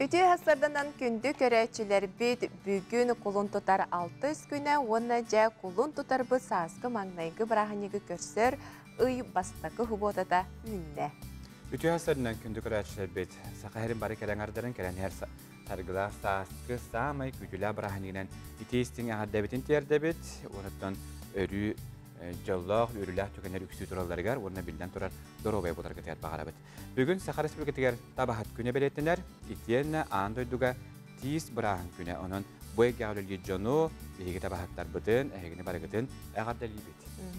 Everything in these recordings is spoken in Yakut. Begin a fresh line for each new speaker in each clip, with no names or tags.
Үтүө сарсыарданан күндү көрөөччүлэрбит, бүгүн кулун тутар алтыс күнэ уонна дьэ кулун тутарбыт сааскы маҥнайгы бырааһынньыгы көрсөр ый бастакы субуотата үүннэ.
Үтүө сарсыарданан күндү көрөөччүлэрбит, Саха сирин бары кэлэн ардарын кэлэн иһэр саргылаах сааскы саамай күүтүүлээх бырааһынньыгынан итии истиҥ эҕэрдэбитин тиэрдэбит. Уонуттан өрүү дьоллоох, үөрүүлээх түгэннэр үксүү туралларыгар уонна биллэн турар доруобай буоларгытыгар баҕарабыт. Бүгүн Саха Республикатыгар табаһыт күнэ бэлиэтэнэр, итиэннэ аан дойдуга тиис бырааһын күнэ. Онон бу эйгэҕэ үлэлиир дьону, биһиги табаһыттарбытын, эһигини барыгытын эҕэрдэлиибит.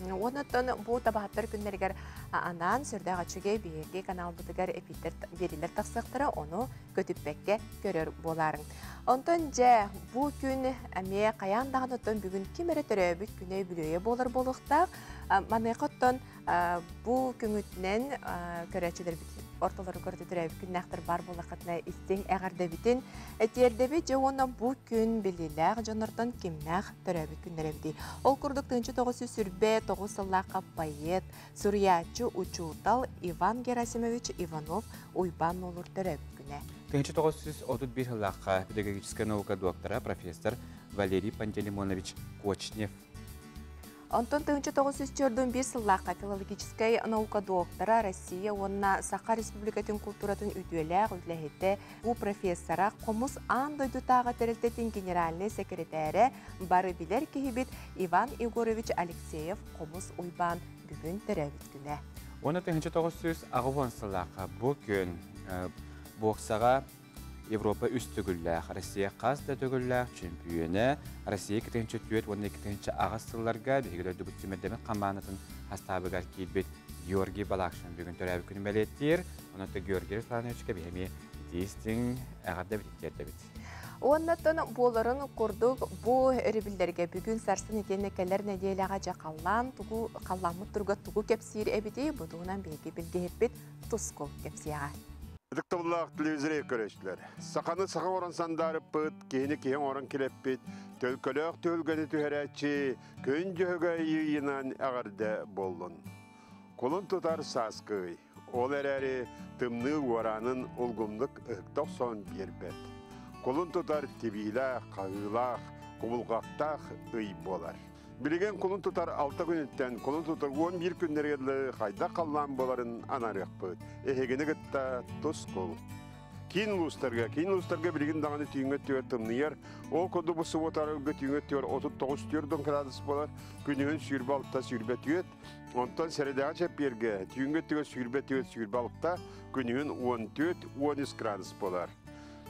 Онон бу табаһыттар күннэригэр анаан сүрдээх үчүгэй биһиги каналбытыгар эпиттэр биэриилэр тахсыахтара, ону көтүппэккэ көрөр буолаарыҥ. Онтон дьэ бу күн эмиэ хайаан даҕаны оттон бүгүн ким эрэ төрөөбүт күнэ үбүлүөйэ буолар буолуохтаах. Маныаха оттон бу күҥүтүнэн көрөөччүлэрбит ортолоругар төрөөбүт күннээхтэр баар буоллаххытына истиҥ эҕэрдэбитин тиэрдэбит. Дьэ уонна бу күн билиилээх дьоннортон кимнээх төрөөбүт күннэр эбитий? Ол курдук 1929 сыллаахха поэт, суруйааччы, учуутал Иван Герасимович Иванов Уйбаан Нуолур төрөөбүт күнэ.
1931 сыллаахха педагогическай наука доктора, профессор Валерий Пантелеймонович Кочнев.
Онтон 1941 сыллаахха филологическай наука доктора, Россия уонна Саха Республикатын култууратын үтүөлээх үлэһитэ, бу профессора, Хомус аан дойдутааҕы тэрилтэтин генеральнай сэкирэтээрэ, бары билэр киһибит Иван Егорович Алексеев Хомус Уйбаан бүгүн төрөөбүт күнэ.
Уонна 1980 сыллаахха бу күн боксаҕа Европа үс төгүллээх, Россия хас да төгүллээх чөмпүйүөнэ, Россия 2004 уонна 2008 сылларга биһиги дойдубут сүүмэрдэммит хамаандатын хастаабыгар киирбит Георгий Балакшин бүгүн төрөөбүт күнүн бэлиэтиир. Онон Георгий Руслановичка биһиги итии-истиҥ эҕэрдэбитин тиэрдэбит.
Уоннаттан буоларын курдук бу өрөбүллэргэ бүгүн сарсын итиэннэ кэлэр нэдиэлэҕэ дьэ халлаан тугу халлааммыт туруга тугу кэпсиир эбитий, бу туһунан биһиги билгэһиппит Тускул кэпсиэҕэ.
Ытыктабыллаах телевизор көрөөччүлэр. Саханы саха оҥорон сандаарыппыт, киһини киһи оҥорон килэппит, төлкөлөөх түһүлгэни түһэрээччи Күн Дьөһөгөй ыйынан эҕэрдэ буоллун. Кулун тутар сааскы ый. Ол эрээри тымныы уораанын улгумнук ыһыкта охсон биэрбэт. Кулун тутар тибиилээх, хаһыылаах, кубулҕаттаах ый буолар. Билигин кулун тутар 6 күнүттэн кулун тутар 11 күннэригэр дылы хайдах халлаан буоларын анаарыахпыт. Эһигини кытта Тускул. Киин улуустарга билигин даҕаны түүҥҥэ өттүгэр тымныйар. Ол курдук бу субуотарга түүҥҥэ өттүгэр 39 градус буолар, күнүһүн 26 24. Онтон сэрэдэҕэ чэппиэргэ түүҥҥэ өттүгэр 24 26, күнүһүн 14 13 градус буолар.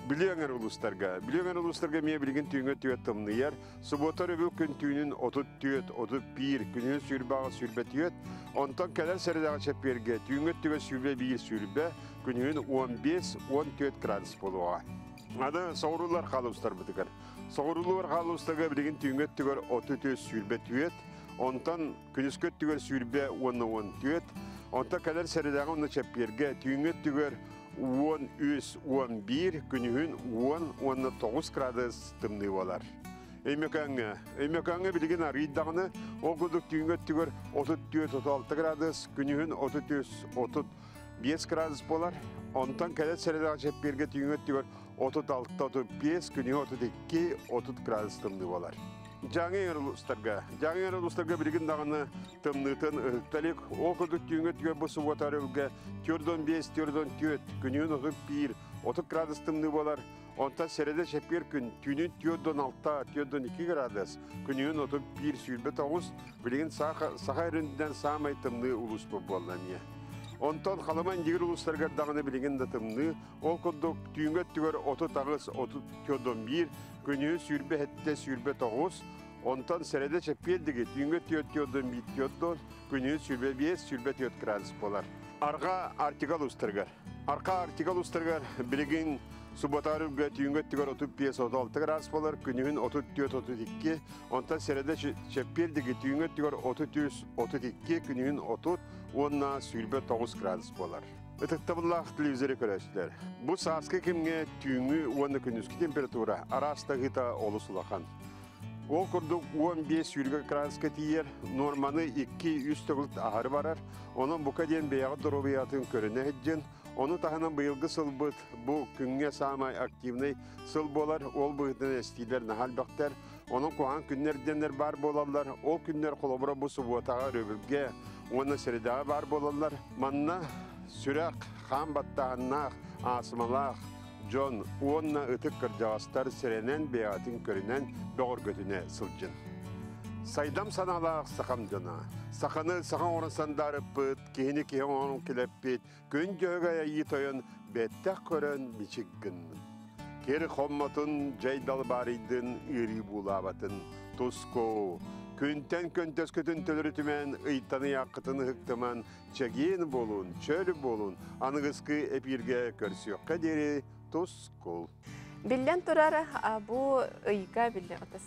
Бүлүү эҥэр улуустарга. Бүлүү эҥэр улуустарга эмиэ билигин түүҥҥэ өттүгэр тымныйар. Субуота өрөбүл күн түүнүн 34, 31, күнүһүн 28, 24. Онтон кэлэр сэрэдэҕэ чэппиэргэ түүҥҥэ өттүгэр 21, 20, күнүһүн 15, 14 градус буолуоҕа. Аны соҕуруулар улуустарбытыгар. Соҕуруулар улуустарга билигин түүҥҥэ өттүгэр 33, 24, онтон күнүскү өттүгэр 20 уонна 14, онтон кэлэр сэрэдэҕэ уонна чэппиэргэ түүҥҥэ өттүгэр 13, 11, күнүһүн 10 уонна 9 градус тымныы буолар. Өймөкөөҥҥө. Өймөкөөҥҥө билигин арыйдаҕына, ол курдук түүҥҥэ өттүгэр 34, 36 градус, күнүһүн 33, 35 градус буолар. Онтон кэлэр сэрэдэҕэ чэппиэргэ түүҥҥэ өттүгэр 36, 35, күнүһүн 32, 30 градус тымныы буолар. Дьааҥы эҥэр улуустарга. Дьааҥы эҥэр улуустарга билигин даҕаны тымныытын ыһыкта илик. Ол курдук түүҥҥэ өттүгэр бу субуота өрөбүлгэ 45, 44, күнүһүн 31, 30 градус тымныы буолар. Онтон сэрэдэ чэппиэр күн түүнүн 46, 42 градус, күнүһүн 31, 29, билигин Саха сиринэн саамай тымныы улуус буолла эмиэ. Онтон Халыма Индигир улуустарыгар даҕаны билигин да тымныы, ол курдук түүҥҥэ өттүгэр 38, 31, күнүһүн 27, 29, онтон сэрэдэ чэппиэр диэки түүҥҥэ 41, 4, күнүһүн 25, 24 градус буолар. Арҕаа Арктика улуустарыгар. Арҕаа Арктика улуустарыгар билигин субуота өрөбүлгэ түүҥҥэ өттүгэр 35, 36 градус буолар, күнүһүн 34, 32, онтон сэрэдэ чэппиэр диэки түүҥҥэ өттүгэр 33, 32, күнүһүн 30 уонна 29 градус буолар. Ытыктабыллаах телевизоры көрөөччүлэр. Бу сааскы кэмҥэ түүҥҥү уонна күнүскү температура араастаһыыта олус улахан. Ол курдук 15 сүүрбэ градуска тиийэр, нуорманы 2-3 төгүл аһары барар. Онон бука диэн бэйэҕит доруобуйаҕытын көрүнэ сылдьын, Ону таһынан быйылгы сылбыт бу күҥҥэ саамай активнай сыл буолар. Ол быһыытынан эстиилэр наһаа элбэхтэр. Онон куһаҕан күннэр диэннэр баар буолаллар. Ол күннэр холобура бу субуотаҕа, өрөбүлгэ уонна сэрэдэҕэ баар буолаллар. Манна сүрэх, хаан баттааһыннаах, аасымалаах дьон уонна ытык кырдьаҕастар сэрэнэн бэйэҕитин көрүнэн бөҕөргөтүнэ сылдьын. Сайдам санаалаах сахам дьоно. Саханы саха оҥорон сандаарыппыт, киһини киһи оҥорон килэппит, күн дьөһөгөй айыы тойон бэттэх көрөн мичик гыннын. Кир хоммотун, дьай далбаарыйдын, ыарыы буулаабатын, туску. Күнтэн көнтөскүтүн төлөрүтүмэн, ыйтан ыйааххытын ыһыктыман, чэгиэн буолун, чөл буолун, аныгыскы эпииргэ көрсүөххэ диэри тускул.
Биллэн турар, бу ыйга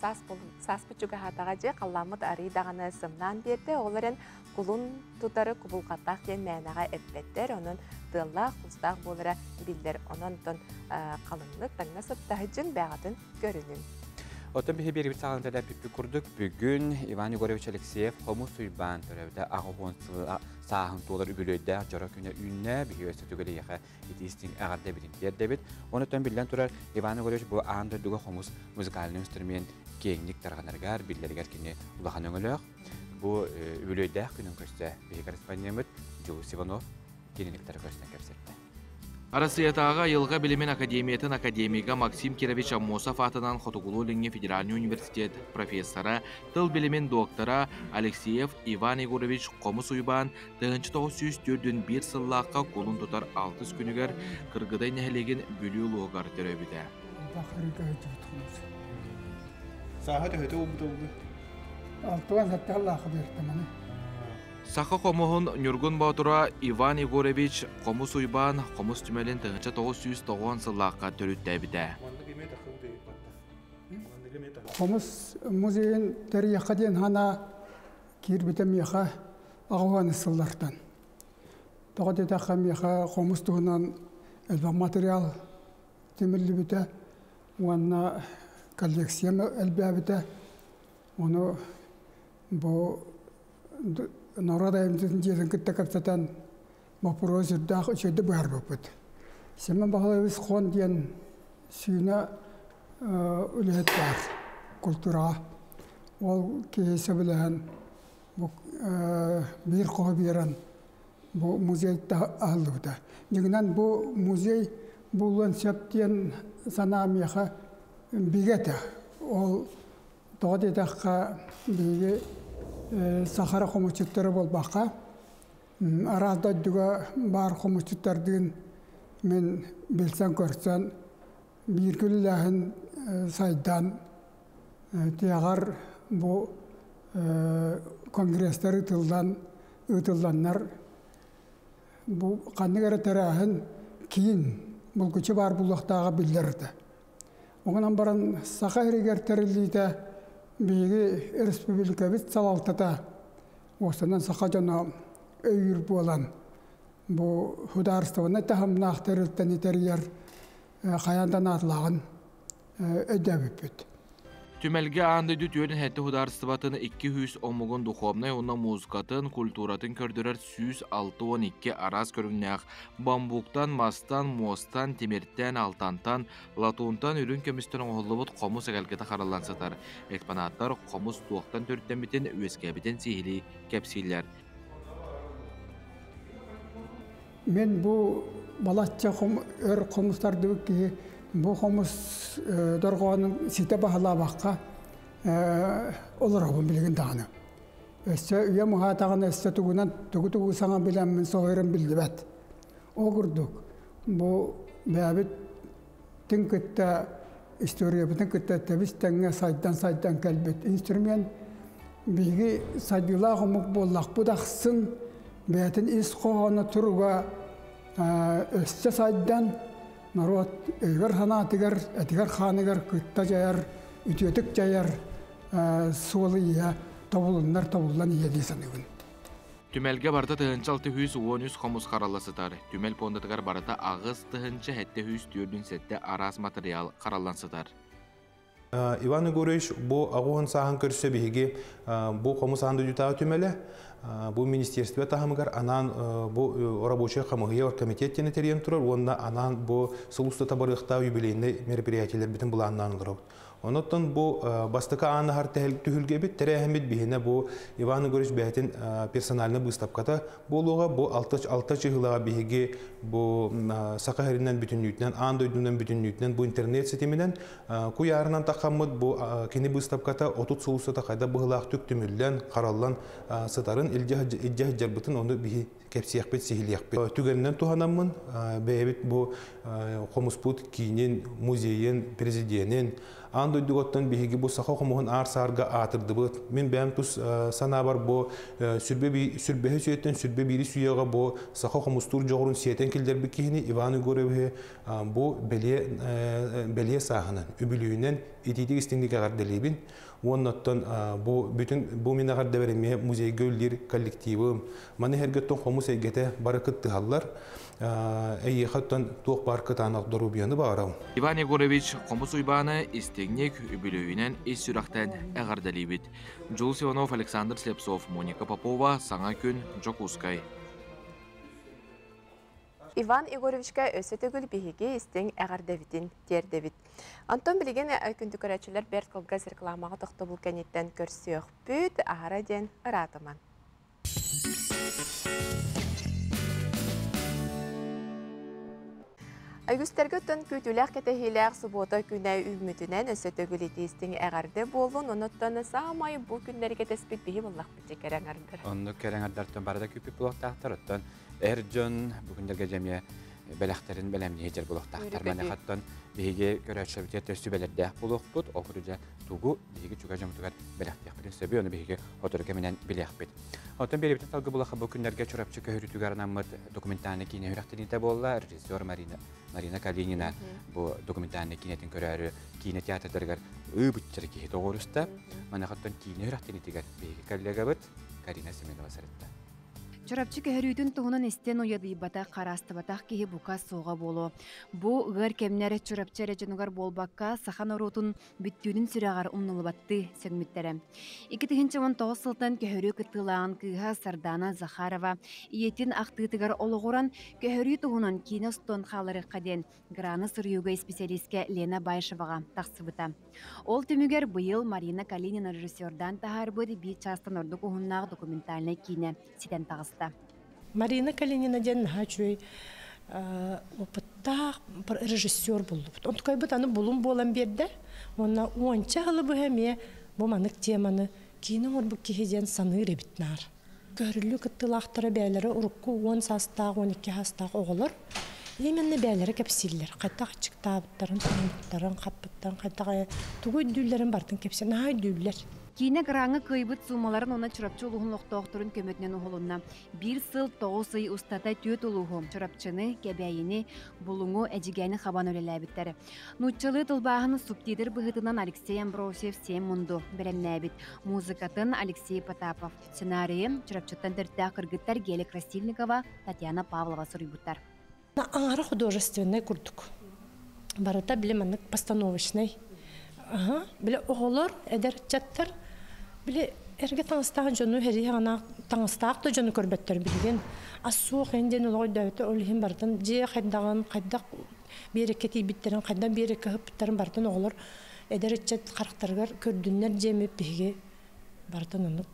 саас сааспыт чугаһаатаҕа дьэ халлааммыт арый даҕаны сымнаан биэрдэ. Ол эрэн кулун тутары кубулҕаттаах диэн мээнэҕэ эппэттэр. Онон тыаллаах, кустаах буолара биллэр. Онон халыҥнык таҥна сыттаһыдьын бэҕэтин көрүнүн.
Оттон биһи биэрибит саҕалантада бүппүт курдук бүгүн Иван Егорович Алексеев Хомус Уйбаан төрөөбүтэ 80 сыл сааһын туолар үбүлүөйдээх дьоро күнэ үүннэ. Биһи өссө түгэл итиистиҥ эҕэрдэбитин тиэрдэбит. Онуттан биллэн турар Иван Егорович бу аан дойдуга хомус музыкальный инструмент киэҥник тарҕанарыгар, биллэригэр кини улахан өҥөлөөх. Бу үбүлүөйдээх күнүн көрсө биһи корреспондеммыт Дьулус Иванов киниликтары көрсөн кэпсэтти.
Арассыыйатааҕы айылҕа билимин академиятын академига Максим Кирович Аммосов аатынан Хотугулуу-Илиҥҥи федеральнай университет профессора, тыл билимин доктора Алексеев Иван Егорович Хомус Уйбаан 1941 сыллаахха кулун тутар алтыс күнүгэр Кыргыдай нэһилиэгин Бүлүү улууһугар төрөөбүтэ.
Сааһа төһөтө буолбута буолуой?
Алтыан саттааллаах бердиманы.
Саха хомуһун Ньургун Боотура Иван Егорович Хомус Уйбаан хомус түмэлин 1990 сыллаахха төрүттээбитэ.
Хомус музейын тэрийэххэ диэн хана киирбитэ миэхэ аҕыһан сыллартан. Тоҕо диэтэххэ миэхэ хомус туһунан элбэх материал түмүллүбүтэ уонна коллекциям элбээбитэ. Ону бу норуот айымньытын дьиэтин кытта кэпсэтэн боппуруос үрдээх үчүгэйдик быһаарбыппыт. Семен Баһылайабыс Хон диэн сүүнэ үлэһит баар культураҕа. Ол киһи сөбүлэһэн бу биир хоһу биэрэн бу музей аһыллыбыта. Дьиҥинэн бу музей булуон сөп диэн санаа миэхэ бигэ этэ. Ол тоҕо диэтэххэ биһиги сахара хомусчуттара буолбакка, араас дойдуга баар хомусчуттардыын мин билсэн көрсөн, бииргэ үлэлээһин сайдан, тиэҕэр бу конгресстар ыытыллан ыытылланнар бу ханнык эрэ тэрээһин киин булгуччу баар буолуохтааҕа биллэр этэ. Онон баран Саха сиригэр тэриллиитэ биһиги республикабыт салалтата уостанан саха дьоно өйүүр буолан бу судаарыстыбаннай таһымнаах тэрилтэни тэрийэр хайаан да наадалааҕын өйдөөбүппүт.
Түмэлгэ аан дойду түөрт сэттэ судаарыстыбатын 200 омугун духовнай уонна музыкатын, культуратын көрдөрөр 162 араас көрүҥнээх бамбуктан, мастан, муостан, тимиртэн, алтантан, латунтан, үрүҥ көмүстэн оҥоһуллубут хомус эгэлгэтэ хараллан сытар. Экспонаттар хомус туохтан төрүттэммитин, үөскээбитин сиһилии кэпсииллэр.
Мен бу балачча өр хомустардыбыт киһи бу хомус дорҕоонун ситэ баһылаабакка олоробун билигин даҕаны. Өссө үйэм уһаатаҕына өссө тугунан тугу-тугу саҥа билэммин соһуйарым биллибэт. Ол курдук бу бэйэбит тин кытта историябытын кытта тэбис тэҥҥэ сайдан-сайдан кэлбит инструмент биһиги сайдыылаах омук буоллахпыт ахсын бэйэтин ис хоһооно туруга өссө сайдан норуот өйүгэр санаатыгар, этигэр хааныгар кытта дьайар, үтүөтүк дьайар суолу иһэ тобулуннар тобуллан иһэ дии саныыбын.
Түмэлгэ барыта 1613 хомус харалла сытар. Түмэл пуондатыгар барыта 8747 араас материал хараллан сытар.
Иван Егорович бу аҕыһын сааһын көрсө биһиги бу хомус аан дойдутааҕы түмэлэ Бу министерство таһымыгар анаан бу рабочай хамыһыйа комитет диэн тэрийэн турар уонна анаан бу сыл устата барыахтаах юбилейнай мероприятиелэрбитин былааннаан олоробут. Онон бу бастакы аанаһар түһүлгэбит тэрээһиммит биһинэ бу Иван Егорович бэйэтин персональнай быыстапката буолуоҕа. Бу алта чыһылаҕа биһиги бу Саха сиринэн бүтүннүүтүнэн, аан дойдунан бүтүннүүтүнэн бу интернет ситиминэн куйаарынан таххаммыт бу кини быыстапката 30 сыл устата хайда быһылаах түк түмүллэн, хараллан сытарын илдьэ сылдьарбытын ону биһи кэпсиэхпит, сиһилиэхпит. Түгэнинэн туһанаммын бэйэбит бу хомуспут киинин, музейын, президенин, аан дойдугаттан биһиги бу саха хомуһун аар-саарга аатырдыбыт. Мин бэйэм тус санаабар бу сүрбэһи сүйэттэн сүрбэ биири сүйэҕэ бу саха хомустуур дьоҕурун сиэтэн киллэрбит киһини Иван Егоровиһы бу бэлиэ сааһынан, үбүлүйүнэн итиитик истиҥник эҕэрдэлиибин. Уоннаттан бу бүтүн бу мин эҕэрдэбэр эмиэ музейга үллиир коллективым, маны эргеттон хомус эйгэтэ бары кыттыһаллар. Эйиэхэттэн туох бар кытаанах доруобуйаны баҕарабын.
Иван Егорович Хомус Уйбааны истиҥник үбүлүөйүнэн ис сүрэхтэн эҕэрдэлиибит. Джулс Иванов, Александр Слепцов, Моника Попова, Саҥа күн, Дьокуускай.
Иван Егоровичка өссө төгүл биһиги истиҥ эҕэрдэбитин тиэрдэбит. Онтон билигин күндү көрөөччүлэр бэрт кылгас рекламаҕа тохтобул кэнниттэн көрсүөхпүт, аһара диэн ыраатыман. Үгүстэргэ оттон күүтүүлээх кэтэһиилээх субуота күнэ үүммүтүнэн өссө төгүл итиистиҥ эҕэрдэ буоллун, онуттан саамай бу күннэргэ тэспит биһи буллахпыт кэрэҥ ардар.
Оннук кэрэҥ ардартан барыда күүппүт буолуохтаахтар, оттон эр дьон бүгүннэргэ дьэмиэ бэлэхтерин бэлэмниэ жер буолуохтаахтар. Манехаттан биһиги көрөөччүбүтэ төстү бэлэрдээх буолуохпут, ол курдук тугу биһиги чуга дьомутугар бэлэхтиэхпитин сөбү, ону биһиги хотору кэминэн билиэхпит. Оттон беребитин талгы булаха бу күннэргэ Чурапчы көһөрүтүгэр анаммыт документальный киинэ үрахтинита буолла. Режиссер Марина Калинина бу документальный киинетин көрөөрү киинэ театрдарыгар ыы-бытчары киһи тоҕуруста. Манахаттан киинэ үрахтинитигэр биһиги коллегабыт Карина Семенова сырытта.
Чурапчы көһөрүүтүн туһунан истэн уйадыйбатах, хараастыбатах киһи бука суоҕа буолуо. Бу ыар кэмнэр Чурапчы эрэ дьонугар буолбакка, саха норуотун бүттүүнүн сүрэҕэр умнулубаттыы сөҥмүттэрэ. 2019 сылтан көһөрүү кыттыылааҕын кыыһа Сардаана Захарова ийэтин ахтыытыгар олоҕуран көһөрүү туһунан киинэ устуон хааларыахха диэн граны суруйууга исписэлиискэ Лена Баишеваҕа тахсыбыта. Ол түмүгэр быйыл Марина Калинина режиссердаан таһаарбыт биир чаастан ордук уһуннаах документальнай киинэ ситэн таҕыста.
Марина Калинина диэн наһаа үчүгэй опыттаах режиссер буллубут. Онтукайбыт аны булун буолан биэрдэ. Онна уонча хылы быһа эмиэ бу манык теманы киинэ оҥорбут киһи диэн саныыр эбит наар. Көһөрүллүү кыттыылаахтара бэйэлэрэ урукку 10 саастаах, 12 саастаах оҕолор именно бэйэлэрэ кэпсииллэр. Хайдах аччыктаабыттарын, тоҥмуттарын, хаппыттарын, хайдах тугу өйдүүллэрин барытын кэпсиэн наһаа өйдүүллэр.
Киинэ граҥҥа кыайбыт суумаларын уонна Чурапчы улууһун олохтоохторун көмөтүнэн уһулунна. Биир сыл тоҕус ый устата түөрт улууһу Чурапчыны, Кэбээйини, Булуҥу, Эдьигээни хабан үлэлээбиттэр. Нууччалыы тылбааһын субтитр быһыытынан Алексей Амбросьев Сиэн Мунду бэлэмнээбит. Музыкатын Алексей Потапов. Сценарийы Чурапчыттан төрүттээх кыргыттар Геля Красильникова, Татьяна Павлова суруйбуттар.
Аҥара художественнай курдук. Барыта били маннык постановочнай. Аха, били оҕолор, эдэр ыччаттар били эргэ таҥастаах дьону хэрии ханаах таҥастаах да дьону көрбөттөр билигин. Ас суох эн диэн олоҕой дөбөтө ол иһин барытын дьиэ хайдаҕын, хайдах биэрэккэ тиийбиттэрин, хайдах биэрэккэ ыһыппыттарын барытын оҕолор эдэр ыччат харахтарыгар көрдүннэр дьиэмит биһиги барытын оннук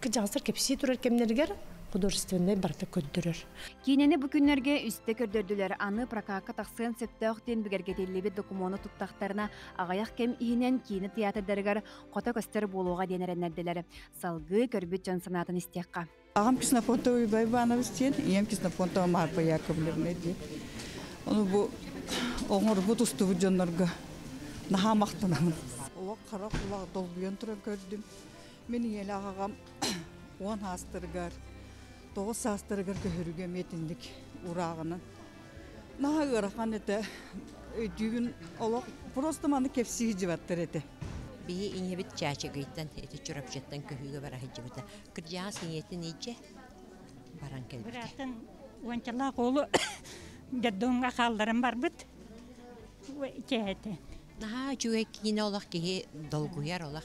кыдьаҕастар кэпсии турар кэмнэригэр художественнай барыта көрдөрөр.
Киинэни бу күннэргэ үстэ көрдөрдүлэр. Аны прокакка тахсыан сөптөөх диэн бигэргэтиллибит докумуону туттахтарына аҕыйах кэм иһинэн киинэ театрдарыгар хото көстөр буолуоҕа диэн эрэннэрдилэр. Салгыы көрбүт дьон санаатын истиэххэ.
Аҕам Ксенофонтова Иван Иванович диэн, ийэм Ксенофонтова Марфа Яковлевна диэн. Ону бу оҥорбут устубут дьоннорго наһаа махтанабын. Олох хара кулак долгуйан туран көрдүм. Мин ийэлээх аҕам 10 саастарыгар, 9 саастарыгар көһөрүгэ метинник урааҕынан. Наһаа ыарахан этэ. Өйдүүбүн олох просто маны кэпсии дьыбаттар этэ.
Биһи ийэбит Чаачыгыйтан, ити Чурапчыттан көһүүгэ бара сылдьыбыта. Кырдьаҕас ийэтин илдьэ баран кэлбитэ.
Быраатын уончалаах уолу детдомҥа хаалларан барбыт. Чээтэ.
Наһаа үчүгэй киинэ олох киһи долгуйар олох.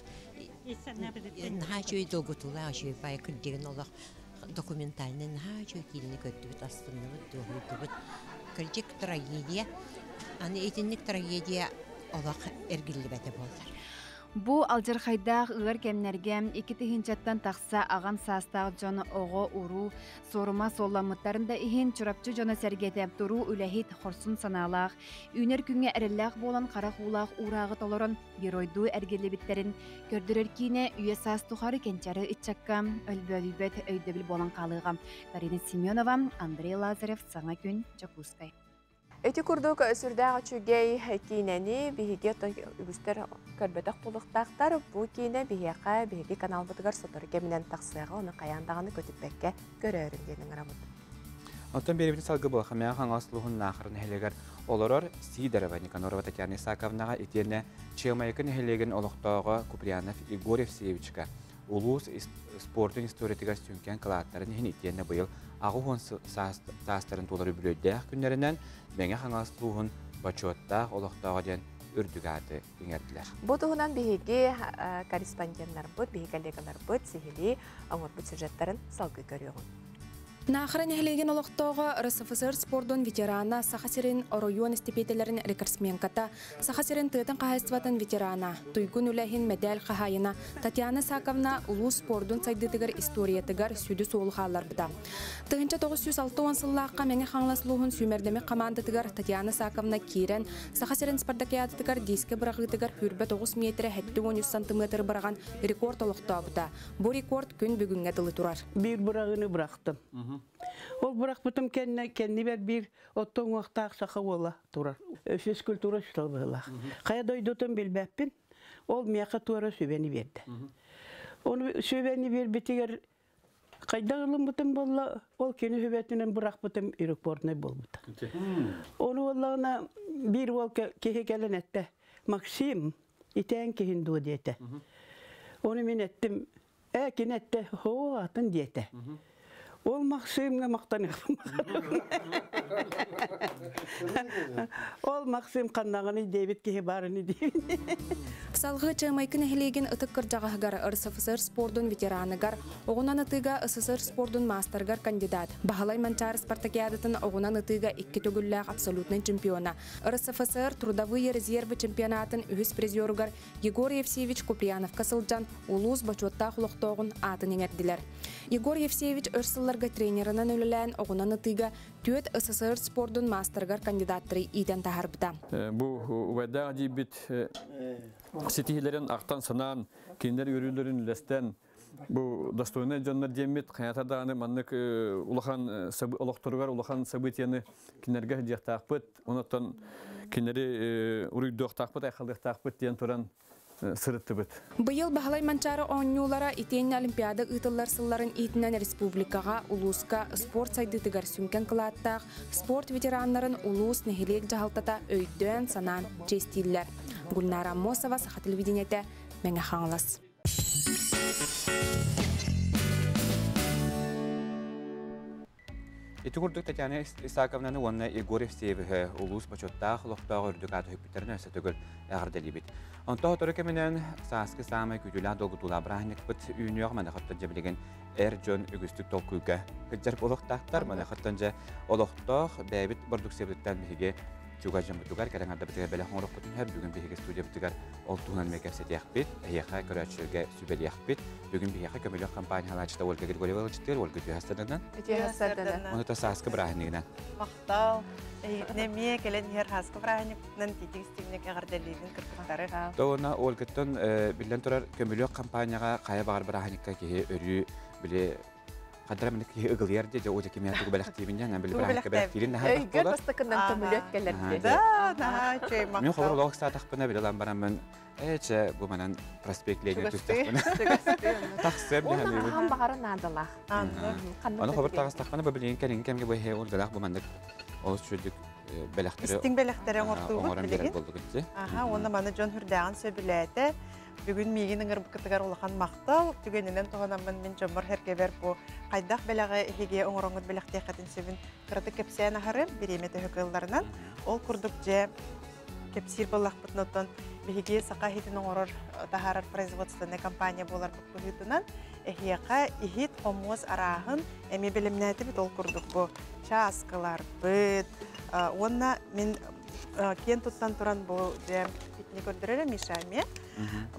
Наһаа үчүгэй долгутуулаах үчүгэй баайы кырдьыгын олох документальнай наһаа үчүгэй киинэни көрдүбүт, астынныбыт, дуоһуйдубут. Кырдьык трагедия. Аны итинник трагедия олох эргиллибэтэ буоллар.
Бу алдьархайдаах ыар кэмнэргэ икки тыһыынчаттан тахса аҕам саастаах дьон оҕо-уруу суорума суолламмыттарын да иһин Чурапчы дьоно-сэргэтэ туруу үлэһит, хорсун санаалаах, үүнэр күҥҥэ эрэллээх буолан харах уулаах уурааҕы толорон геройдуу эргиллибиттэрин көрдөрөр киинэ үйэ-саас тухары кэнчээри ыччакка өлбөөдүйбэт өйдөбүл буолан хаалыаҕа. Карина Семенова, Андрей Лазарев, Саҥа күн, Дьокуускай.
Ити курдук сүрдээх үчүгэй киинэни биһиги үгүстэр көрбөтөх буолуохтаахтар. Бу киинэ биһиэхэ биһиги каналбытыгар сотору кэминэн тахсыаҕа, ону хайаан даҕаны көтүппэккэ көрөөрүн диэн ыҥырабыт.
Оттон биэрэбитин салгы Балхамяа Хаҥалас улууһун Наахара нэһилиэгэр олорор Сидорова Никанорова Татьяна Исаковнаҕа итиэннэ Чыамайыкы нэһилиэгин олохтооҕо Куприянов Егор Евсеевичка улуус спордун историятыгар сүҥкэн кылааттарын иһин итиэннэ быйыл 80 саастарын туолар үбүлүөйдээх күннэринэн Мэҥэ Хаҥалас улууһун бочуоттаах олохтооҕо диэн үрдүк ааты иҥэрдилэр.
Бу туһунан биһиги корреспонденнарбыт, биһиги коллегаларбыт сиһилии оҥорбут сюжеттарын салгыы көрүөҕүҥ.
Наахара нэһилиэгин олохтооҕо РСФСР спордун ветерана, Саха сирин оройуон эстипиэтэлэрин рекордсменката, Саха сирин тыатын хаһаайыстыбатын ветерана, туйгун үлэһин мэдээл хаһаайына Татьяна Саковна улуус спордун сайдыытыгар историятыгар сүдү суолу хаалларбыта. 1960 сыллаахха Мэҥэ Хаҥалас улууһун сүүмэрдэмик хамаандатыгар Татьяна Саковна киирэн, Саха сирин спартакиадатыгар диискэ быраҕыытыгар 29 миэтэрэ 73 сантыметр быраҕан рекорд олохтообута. Бу рекорд күн бүгүҥҥэ дылы турар.
Биир быраҕыыны бырахтым. Ол бырахпытым кэннэ кэннибэр биир оттон уҥуохтаах саха уола турар. Физкультура учуутала быһыылаах. Хайа дойдутун билбэппин. Ол миэхэ туора сүбэни биэрдэ. Ону сүбэни биэрбитигэр хайдах ылыммытым буолла, ол кини сүбэтинэн бырахпытым рекорднай буолбута. Ону буоллаҕына биир уол киһи кэлэн эттэ, Максим, итээн киһин дуо диэтэ. Ону мин эттим, ээ кини эттэ, һоо атын диэтэ. Ол Максимҥа махтаныахпын Ол Максим ханнаҕыный диэбит киһи баарыны диэбин.
Салгыы Чыамайкы нэһилиэгин ытык кырдьаҕаһыгар РСФСР спордун ветераныгар, оҕунан ытыыга СССР спордун маастарыгар кандидат, Баһылай Манчаары спартакиадатын оҕунан ытыыга икки төгүллээх абсолютнай чемпиона, РСФСР трудовые резервы чемпионатын үһүс призеругар Егор Евсеевич Куприяновка сылдьан улуус бочуоттаах олохтооҕун аатын иҥэрдилэр. Егор Евсеевич өр сылларга тренерынан үлэлээн оҕунан ытыыга түөрт СССР спордун маастарыгар кандидаттары иитэн таһаарбыта.
Бу убайдаах дьиибит ситиһилэрин ахтан-санаан, кинилэр үөрүүлэрин үллэстэн, бу достойнай дьоннор диэммит хайата даҕаны маннык улахан олохторугар улахан событияны кинилэргэ сылдьыахтаахпыт, онон кинилэри уруйдуохтаахпыт, айхалыахтаахпыт диэн туран сырыттыбыт.
Быйыл Баһылай Манчаары оонньуулара итиэннэ Олимпиада ыытыллар сылларын иитинэн республикаҕа, улууска спорт сайдыытыгар сүҥкэн кылааттаах спорт ветераннарын улуус, нэһилиэк дьаһалтата өйдөөн-санаан чиэстииллэр. Гульнара Аммосова, Саха телевидениетэ, Мэҥэ Хаҥалас.
Ити курдук Татьяна Исаковнаны уонна Егор Евсеевиһы улуус бочуоттаах олохтоох үрдүк ааты өһүппүттэрин өссө төгүл эҕэрдэлиибит. Онто сотору кэминэн сааскы саамай күүтүүлээх долгутуулаах бырааһынньыкпыт үүнүөх маныхаттан дьэ билигин эр дьон үгүстүк толкуйга сылдьар буолуохтаахтар. Маныхаттан дьэ олохтоох бэйэбит бордуксуйабытыттан биһиги чугас дьоммутугар кэлэн ардабытыгар бэлэх оҥоруохпутун сөп. Бүгүн биһиги студиябытыгар ол туһунан эмиэ кэпсэтиэхпит, эһиэхэ көрөөччүлэргэ сүбэлиэхпит. Бүгүн биһиэхэ көмөлөх компания халааччыта Ольга Григорьева ыалдьыттыыр. Ольга үтүө сарсыарданан.
Үтүө сарсыарданан.
Ону та сааскы бырааһынньыгынан.
Махтал. Эһигитин эмиэ кэлэн иһэр сааскы бырааһынньыкпытынан тиитик истиҥник эҕэрдэлиибин кыргыттары.
Тоҕуна Ольгаттан биллэн турар көмүлүөк компанияҕа хайа баҕар бырааһынньыкка киһи өрүү били Хадара мин киһи ыгылыйар дии, дьэ ууча кимиэхэ тугу бэлэхтиибин диэн, били бырааһынньыкка бэлэхтиирин наһаа элбэх
Өйгөр бастакынан көмүлүөк кэлэр дии.
Да, наһаа үчүгэй
махтал. Мин холобур олох ыксаатахпына били ылан бараммын, ээ чэ, бу манан проспект Ленина түстэхпинэ тахсыам
дии саныыбын. Хаһан баҕара наадалаах.
Аны хобур таҕыстахпына бу билигин кэлиҥҥи кэмҥэ бу эһээ Ольгалаах бу маннык олус үчүгэй бэлэхтэри
Истиҥ бэлэхтэри оҥортуубут билигин. Аха, уонна маны дьон хүрдээҕин сөбүлээтэ. Бүгүн миигин ыҥырбыккытыгар улахан махтал. Түгэнинэн туһанаммын мин дьоммор сэргэбэр бу хайдах бэлэҕи эһиги оҥороҥҥут бэлэхтиэххитин сөбүн кыратык кэпсээн аһарым, бириэмэ төһө кыалларынан. Ол курдук дьэ Кэпсиир буоллахпытына, биһиги Саха иһитин оҥорор таһаарар производственнай компания буоларбыт быһыытынан, эһиэхэ иһит хомуос арааһын эмиэ бэлэмнээтибит. Ол курдук бу чааскыларбыт уонна мин киэн туттан туран бу дьэ итини көрдөрөр Миша эмиэ.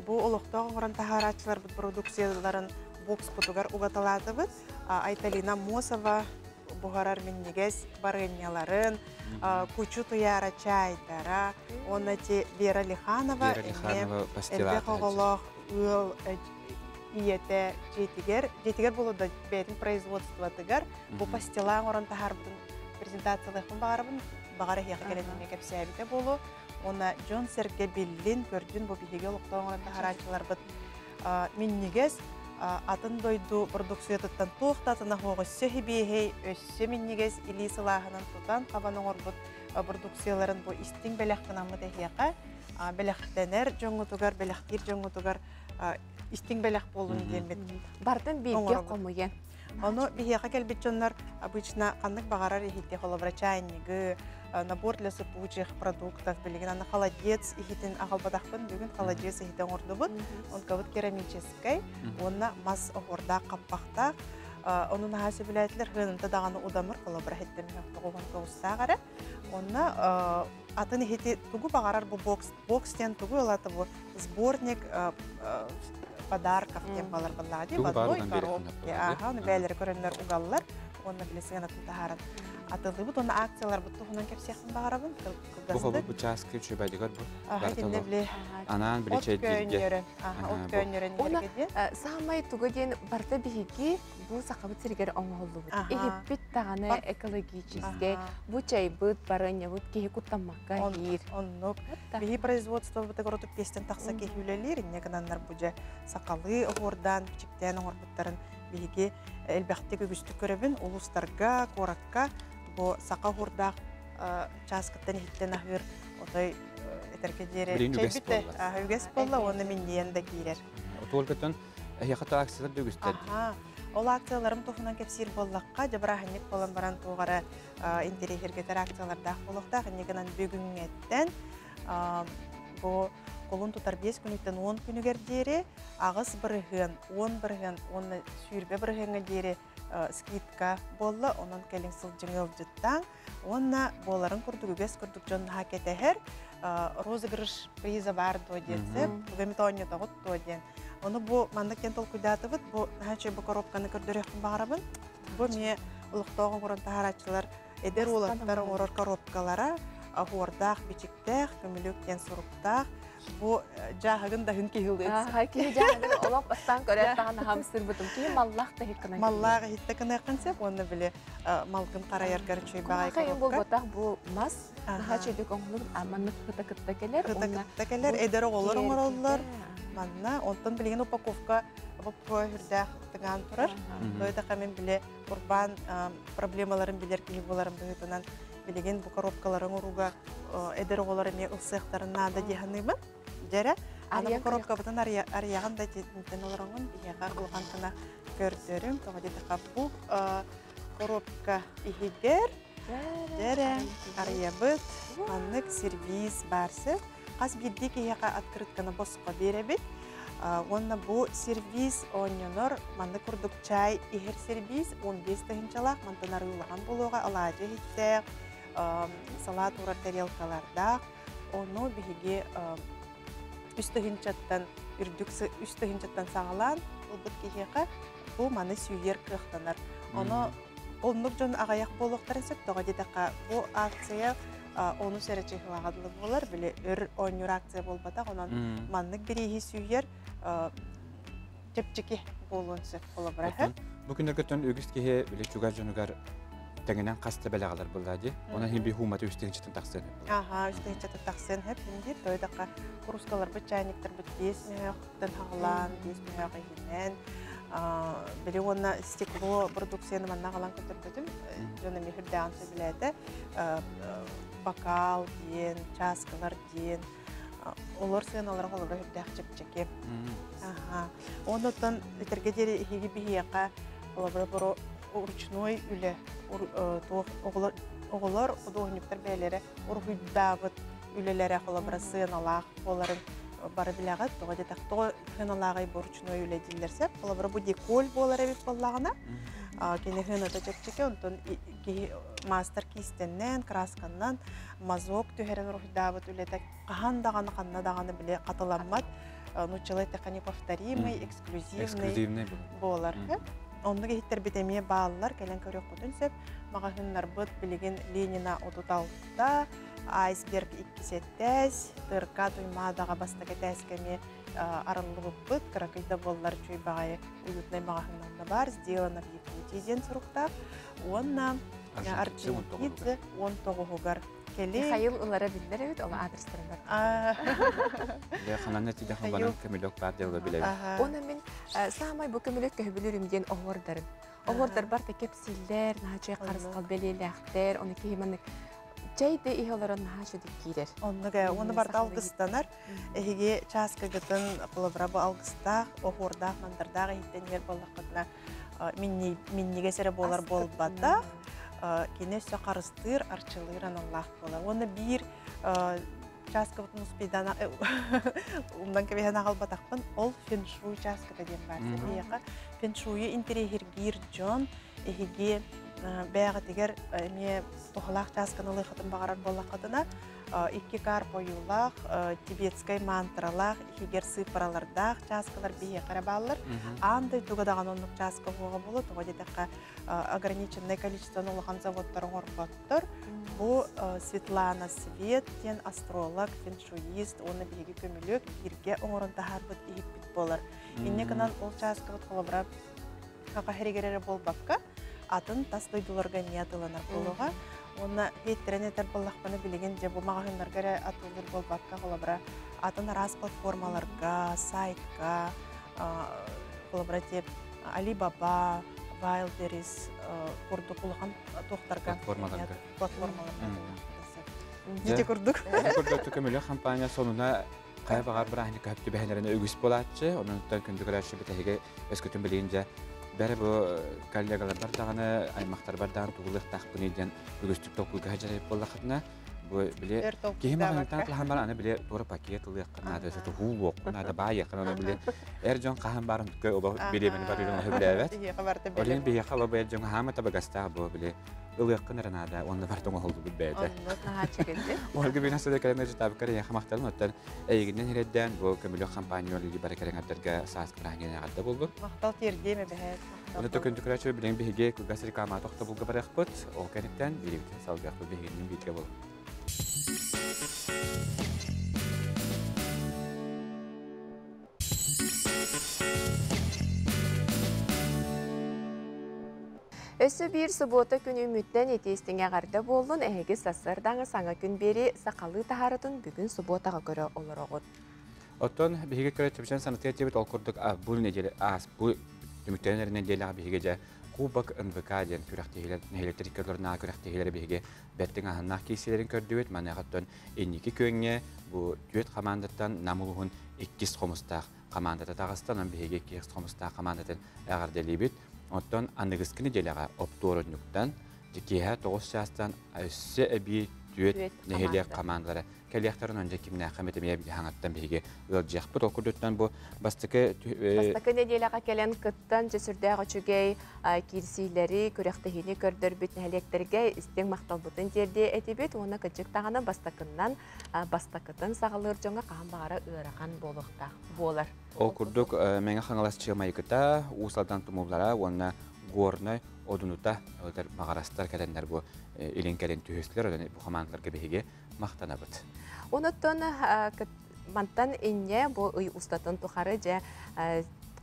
Бу олохтоох оҥорон таһаарааччыларбыт продукцияларын бокспутугар угаталаатыбыт. Айталина Мосова буһарар минньигэс барыанньаларын, кучу туйаара чаайдара, уонна ти Вера Лиханова эмиэ элбэх оҕолоох ыал ийэтэ дьиэтигэр, дьиэтигэр буолуо бэйэтин производствотыгар бу пастила оҥорон таһаарбытын презентациялыахпын баҕарабын, баҕар эһиэхэ кэлэн эмиэ кэпсээбитэ буолуо. Уонна дьон-сэргэ биллин, көрдүн бу биһиги олохтоох оҥорон таһаарааччыларбыт минньигэс атын дойду продукциятыттан туох да атына суох өссө хибиэһэй, өссө минньигэс илии сылааһынан тутан хабан оҥорбут продукцияларын бу истиҥ бэлэх гынаммыт эһиэхэ бэлэхтэнэр дьоҥҥутугар, бэлэхтиир дьоҥҥутугар истиҥ бэлэх буоллун диэммит.
Бартын бииргэ хомуйан.
Ону биһиэхэ кэлбит дьоннор обычно ханнык баҕарар иһити, холобура чайнигы, набор для сыпучих продуктов, билигин аны холодец иһитин аҕалбатахпын, бүгүн холодец иһити оҥордубут. Онкабыт керамическай уонна мас оһуордаах хаппахтаах. Ону наһаа сөбүлээтилэр, хыанынта даҕаны удамыр, холобура иһиттэн тоҕуһун эрэ. Онно атын иһити тугу баҕарар бу бокс, бокс диэн тугу ылата бу сборник подарков диэн балар баллаҕа дии, в одной коробке. Аха, оны бээлери көрөннөр угаллар, уонна били сыанатын таһааран атыллыбыт, уонна акцияларбыт туһунан кэпсиэхпин баҕарабын.
Бу хобу бу чааскы үчүбайдыгар бу.
Аха, итиннэ били
Анаан били
от
чэйдииргэ.
көөнньөрөн, аха, от көөнньөрөн
Уна
иһэргэ диэн.
саамай туга диэн барта биһиги бу сахабыт сиригэр оҥоһуллубут. Иһиппит даҕаны экологическэй, бу чайбыт, барыанньабыт киһи куттаммакка иир.
Оннук. Биһи производствобытыгар отуп пиэстэн тахса киһи үлэлиир, инньэ гынаннар бу дьэ сахалыы оһуордаан, бичиктээн оҥорбуттарын биһиги элбэхтик үгүстүк көрөбүн. Улуустарга, куоракка бу саха оһуордаах чааскыттан иһиттэн аһыыр отой этэргэ диэри
Билигин үгэс
чэйбит
буолла.
Үгэс буолла уонна минньийэн да киирэр.
Отуолгаттан эһиэхэ акциялар да үгүстэр.
Аха. Ол акцияларым туһунан кэпсиир буоллахха, дьабыраахынньык буолан баран туоҕара интэриэһиргэтэр акциялардаах буолуохтаах. Инньэ гынан бүгүҥҥэттэн бу кулун тутар 5 күнүттэн 10 күнүгэр диэри 8%, 10% уонна 20 бырыһыаҥҥа диэри скидка буолла. Онон кэлин сылдьыҥ ыалдьыттаан уонна буоларын курдук үгэс курдук дьон наһаа кэтэһэр розыгрыш приза баар дуо диэн сөп, тугу эмит оонньотоҕут дуо диэн. Ону бу маннык диэн толкуйдаатыбыт, бу наһаа үчүгэй бу коробканы көрдөрүөхпүн баҕарабын. Бу эмиэ олохтоох оҥорон таһаарааччылар эдэр уолаттар оҥорор коробкалара, оһуордаах, бичиктээх, көмүлүөк диэн суруктаах. Бу дьааһыгын даһын киһи
Аха, киһи дьааһыгын олох бастаан көрөөт даҕаны хамсырбытым. Киһи маллаах да иһит
Маллаах иһиттэ кыныаххын сөп, уонна били малгын харайаргар үчүгэй баҕай
Кумахайын
коробка.
буолбатах бу мас наһаа чөйдүк оҥоһуллубут, а маннык хыта кытта кэлэр.
Хыта кытта кэлэр, эдэр оҕолор оҥороллор. Манна, онтон билигин упаковка боппуо хүрдээх тыгаан турар. Тойтаха мен биле урбаан проблемаларын билэр киһи буоларын быһыытынан билигин бу коробкаларын уруга эдэр оҕолор эмиэ ылсыахтарын наада диэханыыбын. Дьэрэ, аны бу коробкабытын арыйаҕын да тиэтинтэн олороҥун биһиэхэ улахан гына көрдөрүм. Тоҕо диэтэххэ бу коробка иһигэр дьэрэ арыйабыт маннык сервиз баарсы. Хас биирдии киһиэхэ открытканы босхо биэрэбит. Уонна бу сервиз оонньонор маннык курдук чай иһэр сервиз 15 тыһыынчалаах мантан арыылахан буолуоҕа алаадьы иһиттээх, салаат уурар тарелкалардаах. Ону биһиги 3 тыһыынчаттан үрдүк 3 тыһыынчаттан саҕалаан ылбыт киһиэхэ бу маны сүүйэр кыахтанар. Ону оннук дьон аҕыйах буолуохтарын сөп, тоҕо диэтэххэ бу акция ону сэрэ чыһылаҕадылы буолар, били өр оонньуур акция буолбатах, онон маннык бирииһи сүүйэр чэпчэки буолуон сөп холобура.
Бу күннэргэ үгүс киһи били чугас дьонугар тэҥинэн хаста бэлэҕалар булла ди. Онон хин би хууматы үстүҥчэтин тахсын.
Аха, үстүҥчэтин тахсын хэп инди. Тойдака курускаларбыт, чайниктарбыт 5 мөһөөхтөн хаҕалаан, 5 мөһөөх иһинэн. Били уонна стекло продукцияны манна галан көтөрбөтүм. Дьон эми хүрдээн сөбүлээтэ. Бокал диэн, чааскалар диэн, олор сыаналара холобура хүрдээх чэпчэки. Аха. Оннуттан итерге диэри иһиги биһиэхэ холобура бу ручной үлэ туох оҕолор оҕолор художниктар бээлэрэ уруһуйдаабыт. үлэлэрэ холобура сыаналаах буоларын бары билэҕит. Тоҕо диэтэх тоҕо сыаналааҕый бу ручной үлэ дииллэр сөп. Холобура бу деколь буолар эбит буоллаҕына, кини сыаната чэпчэки, онтон киһи маастар киистэннэн, красканнан мазок түһэрэн уруһуйдаабыт үлэтэ хаһан даҕаны ханна даҕаны били хатыламмат, нууччалыы эттэххэ неповторимый, эксклюзивный буолар. Оннук иһиттэрбит эмиэ бааллар, кэлэн көрүөххүтүн сөп. Маҕаһыыннарбыт билигин Ленина 36, Айсберг 2 этээс, ТРК Туймаадаҕа бастакы этээскэ эмиэ арыллыбыппыт. Кыракый да буоллар үчүгэй баҕайы уютный маҕаһыыннарда баар, «Сделано в Якутии» диэн суруктаах. Уонна Орджоникидзе 19-угар кэлин.
Михаил ылара биллэр эбит, ол адрестарын бар.
Ханан тиде хабанан көмүлөк бар делга билебит.
Оны мен самай бу көмүлөк көһүбүлүрүм диэн оһуордарын. Оһуордар бар та кепсиллер, наһаа харысхал белиэлээхтер, оны киһи маннык чайды иһэ олорон наһаа чөдүк киирэр.
Оннуга, оны барда алгыстанар. Эһиги чааскыгытын холобура бу алгыстаах, оһуордаах, мандардаах иһиттен иһэр буоллаххытына миннигэс эрэ буолар буолбатах, кини өссө харыстыыр, арчылыыр аналлаах буолар. Уонна биир чааскабытын успейдана умнан кэбиһэн аҕалбатахпын, ол феншуй чааската диэн баар. Биһиэхэ феншуйу интэриэһиргиир дьон эһиги бэйэҕитигэр эмиэ туһалаах чаасканы ылыаххытын баҕарар буоллаххытына, икки карп ойуулаах, тибетскай мантралаах, иһигэр сыыппаралардаах чааскалар биһиэхэ эрэ бааллар. Аан дойдуга даҕаны оннук чааска буоҕа буолуо, тоҕо диэтэххэ ограниченное количество улахан заводтар оҥорботтор. Бу Светлана Свет диэн астролог, феншуист уонна биһиги көмүлүөк бииргэ оҥорон таһаарбыт иһиппит буолар. Инньэ гынан ол чааскабыт холобура Саха сиригэр эрэ буолбакка, атын тас дойдуларга эмиэ атыыланар буолуоҕа. Уонна хиттэрэн этэр буоллахпына, билигин дьэ бу маҕаһыыннарга эрэ атыылыыр буолбакка, холобура атын араас платформаларга, сайтка, холобура тип Alibaba, Wildberries курдук улахан туохтарга
платформаларга.
Платформаларга. Дити курдук.
Курдук көмөлөх компания сонуна хайа баҕар бырааһынньыкка хөп түбэһэлэрин үгүс буолааччы, онон күндү көрөөччү бүтэһиги өскөтүн билигин дьэ бэрэ бу коллегаларбар даҕаны, аймахтарбар даҕаны тугулыахтаахпыный диэн үгүстүк толкуйга сылдьар буоллаххытына, бу били киһи маҕаһыынтан атылаһан баран аны били туора пакет ылыахха наада, өсө туһуу наада, баайыахха наада, били эр дьон хаһан баарын олох бириэмэни барыырын сөбүлээбэт. Ол иһин биһиэхэ олох эр дьоҥ хаама табыгастаах бу били ылыаххын эрэ наада, уонна барыта оҥоһуллубут бэйэтэ. Ольга бина сыда кэлэн ыжытаабыккар эйиэхэ махталым, оттон эйигиннэн ирэддээн бу көмүлүөк компания олиги бары кэлэҥэрдэргэ саас кыраһыҥҥа эҕэрдэ буолбут.
Махтал тиэрдиэм эбэһээт.
Оны төкүндү көрөөчү билигин биһиги кылгас реклама тохтобулга барыахпыт, ол кэнниттэн биирибитин салгыахпыт, биһигиннин бииргэ буолун.
Өссө биир субуота күн үүммүттэн итии-истиҥ эҕэрдэ буоллун, эһиги сарсыардааҥы саҥа күн биэри сахалыы таһаарытын бүгүн субуотаҕа көрө олороҕут.
Оттон биһиги көрөөччүбүтүн санатыа диэбит, ол курдук бу неделя аас бу түмүктэнэн эрэр нэдиэлэҕэ биһиги дьэ Кубок НВК диэн күрэхтэһиилэр нэһилиэктэр икки күрэхтэһиилэри биһиги бэртиҥ аһыннаах киирсиилэрин көрдүбүт. Маныаха инники күөҥҥэ бу түөрт командаттан Нам улууһун иккис хомустаах командата таҕыста. Онон биһиги иккис хомустаах командатын эҕэрдэлиибит. Оттон аныгыскы неделяҕа оптуорунньуктан киэһэ 9 чаастан өссө эбии түөрт нэһилиэк командалара кэлиэхтэрин онже кимнээххэ метемие хаҥаттан биһиги ыалдьыахпыт. Ол курдуктан бу бастакы
Бастакы неделяҕа кэлэн кыттан дьэ үчүгэй киирсиилэри, күрэхтэһиини көрдөрбүт нэһилиэктэргэ истиҥ махталбытын тиэрдиэ этибит уонна кырдьык даҕаны бастакыннан бастакытын саҕалыыр дьоҥҥо хаһан баҕара ыарахан буолуохтаах буолар.
Ол курдук Мэҥэ Хаҥалас Чыамайыкыта, Уус Алдан Тумуллара уонна Горнай Одунута ылытар Маҕарастар кэлэннэр бу илин кэлин түһүстүлэр, бу командаларга биһиги махтанабыт.
Онуттан мантан инньэ бу ый устатын тухары дьэ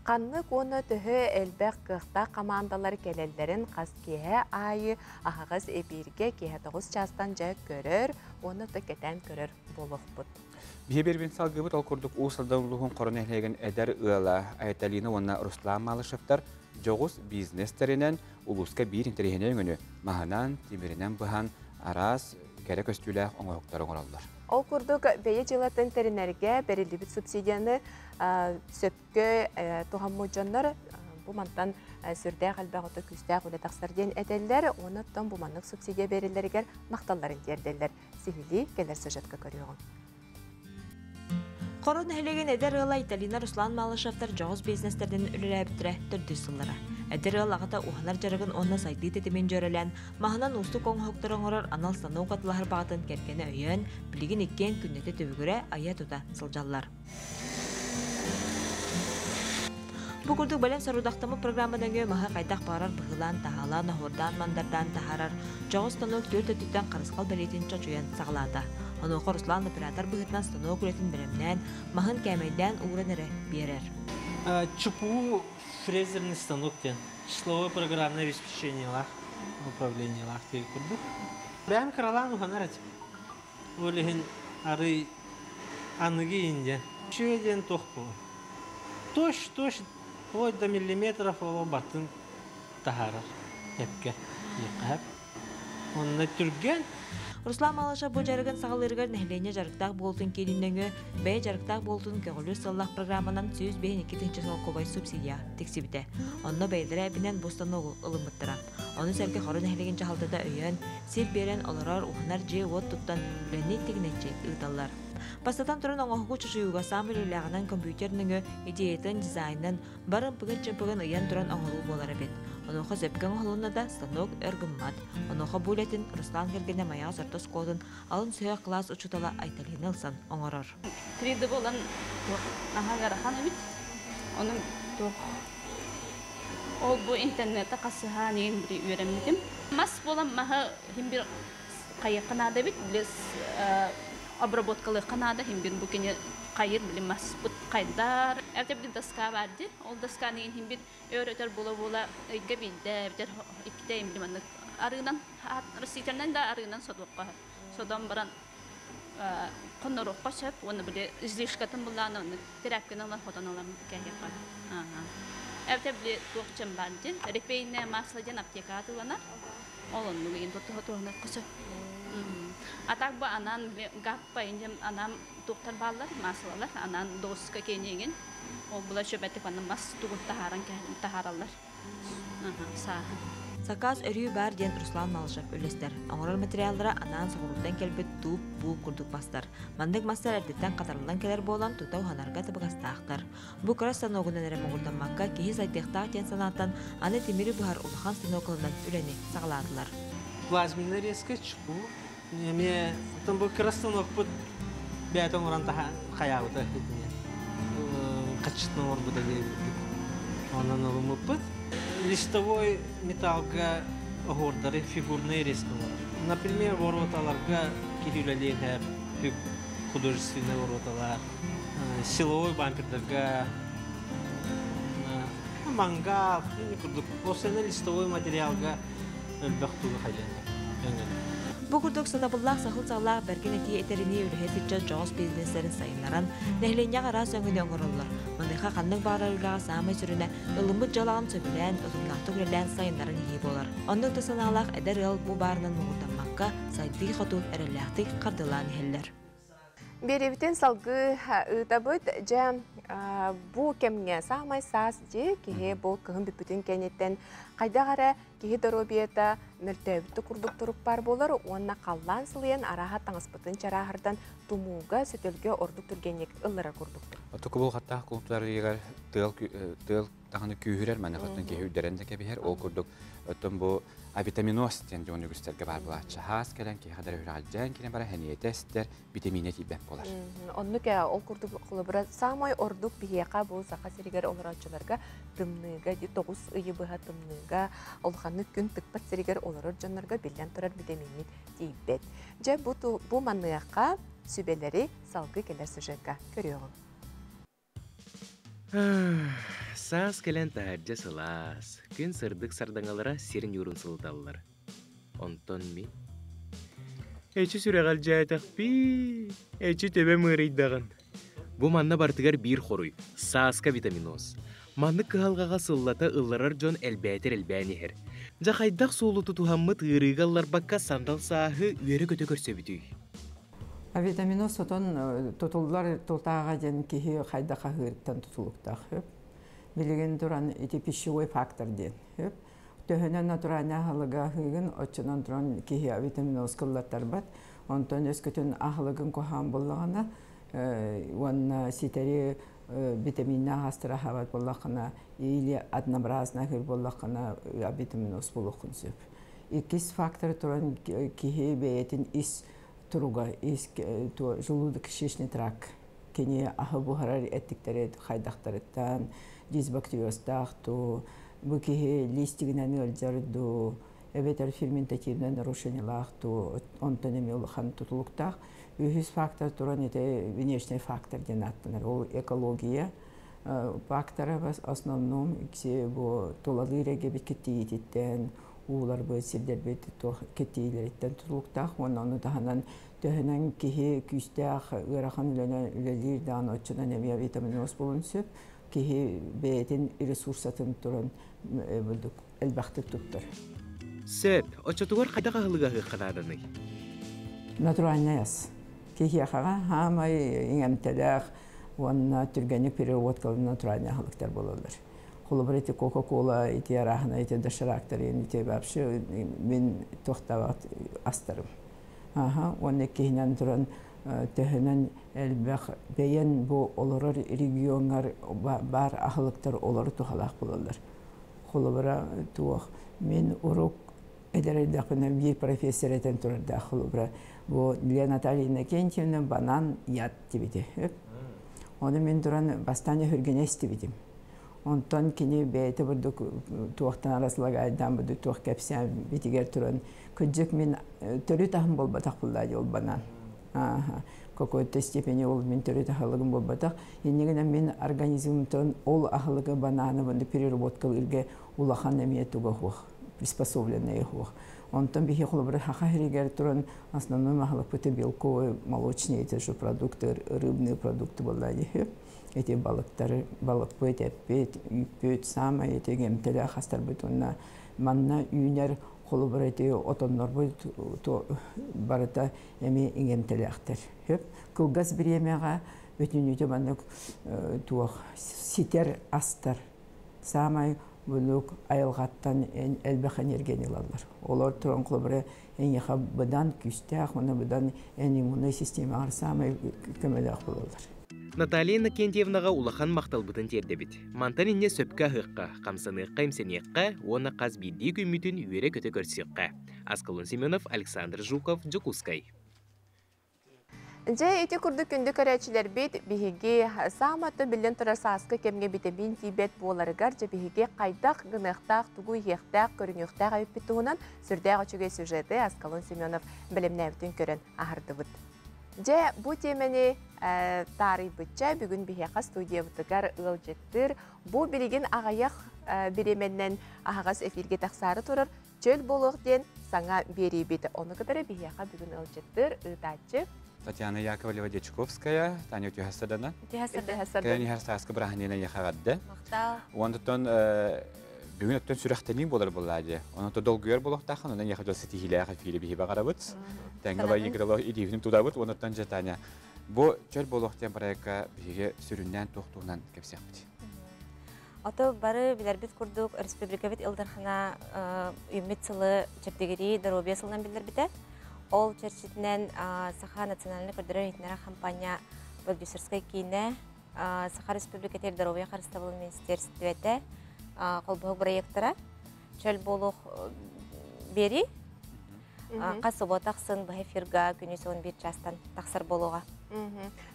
ханнык уонна төһө элбэх кыахтаах командалар кэлэллэрин хас киэһэ аайы аһаҕас эпииргэ киэһэ 9 чаастан дьэ көрөр уонна да кэтээн көрөр буолуохпут.
Биһи бирбин салгыбыт, ол курдук Уус Алдан улууһун Хоро нэһилиэгин эдэр ыала Айталина уонна Руслан Малышевтар дьоҕус бизнестеринэн улууска биир интэриэһинэй өҥөнү маһынан, тимиринэн быһан араас кэрэ көстүүлээх оҥоһуктары оҥороллор.
Ол курдук бэйэ дьыалатын тэринэргэ бэриллибит субсидияны сөпкө туһаммыт дьоннор Бу мантан сүрдээх элбэх ото күүстээх үлэ тахсар диэн этэллэр, онон бу маннык субсидия бериллэригэр макталларын тиэрдэллэр. Сиһилии кэлэр сюжетка көрүөҕүҥ.
Хоро нэһилиэгин эдэр ыала Айталина, Руслан Малышевтар дьоҕус бизнестерден үлэлээбиттэрэ төрдүс сыллара. Эдэр ыал аҕата уһанар дьарыгын уонна сайдыы тэтимин дьүөрэлээн, маһынан уустук оҥоһуктары оҥорор анал станок атыылаһар баҕатын кэргэнэ өйөөн, билигин иккиэн күннэтэ түбүгүрэ айа-тута сылдьаллар. Бу курдук бэлэм сорудахтаммыт программа нөҥүө маһы хайдах баҕарар быһыылаан, таһаалаан, оһуордаан-мандардаан таһаарар дьоҕус станок түөрт өттүттэн харысхал бэлиэтин чочуйан саҕалаата. Онуоха Руслан оператор быһыытынан станок үлэтин бэлэмнээн, маһын кээмэйдээн ууран эрэ биэрэр.
ЧПУ фрезерный станок диэн числовое программное обеспечениелаах управлениелаах диэн курдук. Бэйэм кыралаан уһанар этим. Ол иһин арый аныгы индия. Үчүгэй диэн туох буолуой? Точь, точь, вплоть до миллиметров ол бартын таһаарар тэпкэ диэххэ. Онно түргэн.
Руслан Малышев бу дьарыгын саҕалыырыгар нэһилиэнньэ дьарыктаах буолтун киинин нөҥүө бэйэ дьарыктаах буолтун көҕүлүүр сыллаах программанан 152 тыһыынча солкуобай субсидия тиксибитэ. Онно бэйэлэрэ эбинэн бу станогу ылыммыттара. Ону сэргэ Хоро нэһилиэгин дьаһалтата өйөөн, сир биэрэн олорор, уһанар дьиэ-уот туттан үлэни тигинэччи ыыталлар. Бастатан туран оҥоһугу чочуйууга саамай үлэлээҕинэн компьютер нөҥүө идеятын, дизайнын, бары ымпыгын-чымпыгын ыйан туран оҥоруу буолар эбит. Онуоха сөпкө оҥоһулунна да станок өр гыммат. Онуоха бу үлэтин Руслан кэргэнэ Майаҕас орто оскуолатын алын сүһүөх кылаас учуутала Айталина ылсан оҥорор.
3D буолан туох наһаа ыарахан эбит. Ону туох ол бу интернетте хасыһаан иин бiri үөрэммитим. Мас буолан маһы хим бир хайыахха наада эбит, били обработкалыахха наада, хим бир бу кини хайыр били маспыт хайдар. Эбэтэр били доска бар ди. Ол досканы иин хим бир өр өтөр була-була ыйга биирдэ, эбэтэр иккитэ им били маннык арыынан растительнай да арыынан содуохха содон баран хонноруохха сөп уонна били излишкатын буллаана оннук тряпканы ылан хотон ылан кэһиэххэ. Эбэтэр били туох чем бар дии репейное масло диэн аптекаҕа атыыланар. Ол оннук иин туһанарга сөп. А так бу анан гаппа индем анан туохтар бааллар маслалар анан доска кениэгин ол була чөбэтик манна мас тугун таһааран таһаараллар. Сааһын.
Сакаас өрүү баар диэн Руслан Малышев үллэстэр. Оҥорор материаллара анаан соҕурууттан кэлбит тууб, буук курдук мастар. Маннык мастар эрдэттэн хатарыллан кэлэр буолан тута уһанарга табыгастаахтар. Бу кыра станогунан эрэ муҥурдаммакка киһи сайдыахтаах диэн санааттан аны тимири быһар улахан станок ылынан үлэни саҕалаатылар.
Плазменный резка ЧПУ. Эмиэ оттон бу кыра станокпут бэйэтэ оҥорон хайаабыта итини. Хаччытын оҥорбута диэбиппит. Онон ылыммыппыт. Листовой металлга оһуордары фигурные резка оҥорор. Например, вороталарга киһи үлэлиэн художественный вороталар, силовой бампердарга, мангал, курдук. Осена листовой материалга элбэх тугу хайан.
Бу курдук сатабыллаах сахыл саҕалаах бэргэн этии этэринии үлэһит ыччат дьоҕус бизнестерин сайыннаран, нэһилиэнньэҕэ араас өҥөнү оҥороллор. Маныаха ханнык баҕарар үлэҕэ саамай сүрүнэ ылыммыт дьыалаҕын сөбүлээн, утумнаахтык үлэлээн сайыннаран иһии буолар. Оннук да санаалаах эдэр ыал бу баарынан муҥурдаммакка, сайдыы хоту эрэллээхтик хардыылаан иһэллэр.
Биэриибитин салгыы ыытабыт. Дьэ, бу кэмҥэ саамай саас дии киһи бу кыһын бүппүтүн кэнниттэн хайдах эрэ киһи доруобуйата мөлтөөбүт курдук турук баар буолар уонна халлаан сылыйан арааһа таҥаспытын чарааһырдан тумууга, сөтөлгө ордук түргэнник ылларар курдуктур.
Отукубул хаттаах култарыгар тыал тыал даҕаны күүһүрэр, маныхаттан киһи үрдэрэн да кэбиһэр. Ол курдук оттон бу авитаминоз диэн дьон үгүстэргэ баар булааччы. Хаас кэлэн киһи хадары үралдьаан кирен бара хэниэтэ эстэр, витаминэ тиийбэт буолар.
Оннук ол курдук холобура саамай ордук биһиэхэ бу Саха сиригэр олорооччуларга тымныыга ди 9 ыйы быһа тымныыга улаханнык күн тыкпат сиригэр олорор дьоннорго биллэн турар витамиммит тиийбэт. Дьэ бу бу маныаха сүбэлэри салгыы кэлэр сюжекка көрүөҕүҥ.
Саас кэлэн таһырдьа сылаас, күн сырдык сардаҥалара сир ньуурун сылыталлар. Онтон мин Эчи сүрэҕэлдьээтэхпиин, эчи төбөм ыарыйдаҕын. Бу манна барытыгар биир хоруй – сааска витаминоз. Маннык кыһалҕаҕа сыллата ылларар дьон элбээтэр элбээн иһэр. Дьэ хайдах суолу тутуһаммыт ыарыыга ылларбакка сандал сааһы үөрэ-көтө көрсөбүтүй?
Витаминоз сотон тутуллар тутааҕа диэн киһи хайдах аһыырыттан тутулуктаах. Билигин туран ити пищевой фактор диэн. Төһөнөн натуральный аһылыгы аһыыгын, оччонон туран киһи авитаминоз кыллаттарбат. Онтон өскөтүн аһылыгын куһаҕан буоллаҕына, уонна ситэри витаминнаах астары аһаабат буоллаххына, или однообразно аһыыр буоллаххына, авитаминоз буолуоххун сөп. Иккис фактор туран киһи бэйэтин ис туруга, ис желудочно-кишечный тракт кини аһы буһарар эттиктэри хайдахтарыттан, дисбактериозтаах дуу, бу киһи листигинэн ыалдьар дуу, эбэтэр ферментативнай нарушениелаах дуу, онтон эмиэ улахан тутулуктаах. Үһүс фактор туран ити внешний фактор диэн ааттанар. Ол экология фактора в основном бу тулалыыр эйгэбит киттиититтэн, ууларбыт, сирдэрбит киттиилэриттэн тутулуктаах уонна ону таһынан төһөнөн киһи күүстээх ыарахан үлэнэн үлэлиир даҕаны оччонон эмиэ витаминоз буолуон сөп. Киһи бэйэтин ресурсатын туран элбэхтик туттар.
Сөп, оччотугар хайдах аһылыгы аһыахха нааданый?
Натуральный ас. Киһиэхэҕэ хаамай иҥэмтэлээх уонна түргэнник переработкаланар натуральный аһылыктар буолаллар. Холобур, ити Кока-Кола, ити арааһына, ити доширактар, ити вообще мин туохтаабат астарым. Аха, уонна иккиһинэн туран төһөнөн элбэх бэйэн бу олорор регионҥар баар аһылыктар олору туһалаах буолаллар. Холобура, туох мин урук эдэр эрдэхпинэ биир профессор этэн турардаах холобура бу для Натальи Иннокентьевны банан яд диэбитэ. Ону мин туран бастаан өһүргэнэ истибитим. Онтон кини бэйэтэ бурдук туохтан араслагайдаан бурдук туох кэпсээн битигэр туран кырдьык мин төрүт аһым буолбатах буллаа ол банан. Какой-то степени ол мин төрүт аһылыгым буолбатах. Иннигинэн мин организмтан ол аһылыгы бананы бұны переработкалыырга улахан эмиэ туга суох, приспособленная суох. Онтон биһи холобура хаха хиригэр туран основной аһылыкпыты белковые, молочные эти же продукты, рыбные продукты буолла дии. Эти балыктары, балыкпыт, эппит, үүппүт, самай эти гемтелээх астарбыт уонна манна үүнэр холобура эти отоннорбут барыта эмиэ иҥэмтэлээхтэр. Хөп кылгас бириэмэҕэ бүтүннүүтэ маннык туох ситэр астар саамай bunук айылҕаттан элбэх энергияны ылаллар. Олор туран холобура эйиэхэ быдан күүстээх уонна быдан эн иммуннай системаҕар саамай көмөлөөх буолаллар.
Наталья Иннокентьевнаҕа улахан махталбытын тиэрдэбит. Мантан инньэ сөпкө аһыахха, хамсаныахха-имсэниэххэ уонна хас биирдии күммүтүн үөрэ-көтө көрсүөххэ. Аскалон Семенов, Александр Жуков, Дьокуускай.
Дьэ, ити курдук күндү көрөөччүлэрбит, биһиги сааматы биллэн турар сааскы кэмҥэ битэмиин тиийбэт буоларыгар, дьэ биһиги хайдах гыныахтаах, тугу иһиэхтээх, көрүнүөхтээх эбиппит туһунан сүрдээх үчүгэй сюжеты Аскалон Семенов бэлэмнээбитин көрөн аһардыбыт. Дьэ, бу тиэмэни таарыйбычча бүгүн биһиэхэ студиябытыгар ыалдьыттыыр, бу билигин аҕыйах бириэмэннэн аһаҕас эфиргэ тахсаары турар Чөл буолуох диэн саҥа биэриибит. Ону кытары биһиэхэ бүгүн ыалдьыттыыр ыытааччы
Татьяна Яковлева Дьячковская, Таня Үтүһэсадана. Кэлэн иһэр сааскы бырааһынньыгынан эйиэхэ
Махтал.
Онтон бүгүн өттөн сүрэхтэнии буолар буоллаа дии. Онон долгуйар буолуохтааххын, онон эйиэхэ дьол ситиһиилээх эфири биһи баҕарабыт. Тэҥҥэ байыгырало илиибитин тутабыт, онуттан дьэ Таня, бу чөл буолуох диэн проекка биһиги сүрүннээн туох туһунан кэпсиэхпит.
Ото бары билэрбит курдук республикабыт Ил Дархана үүммүт сылы чэбдигирии доруобуйа сылынан биллэрбитэ. Ол чэрчитинэн Саха национальнай көрдөрөр иһитиннэрэр хампаанньа продюсерскай киинэ, Саха Республикатыгар доруобуйа харыстабылын министиэристибэтэ холбоһук бырайыактара чөл буолуох биэрии хас субуота ахсын быһа эфирга күнүс 11 чаастан тахсар буолуоҕа.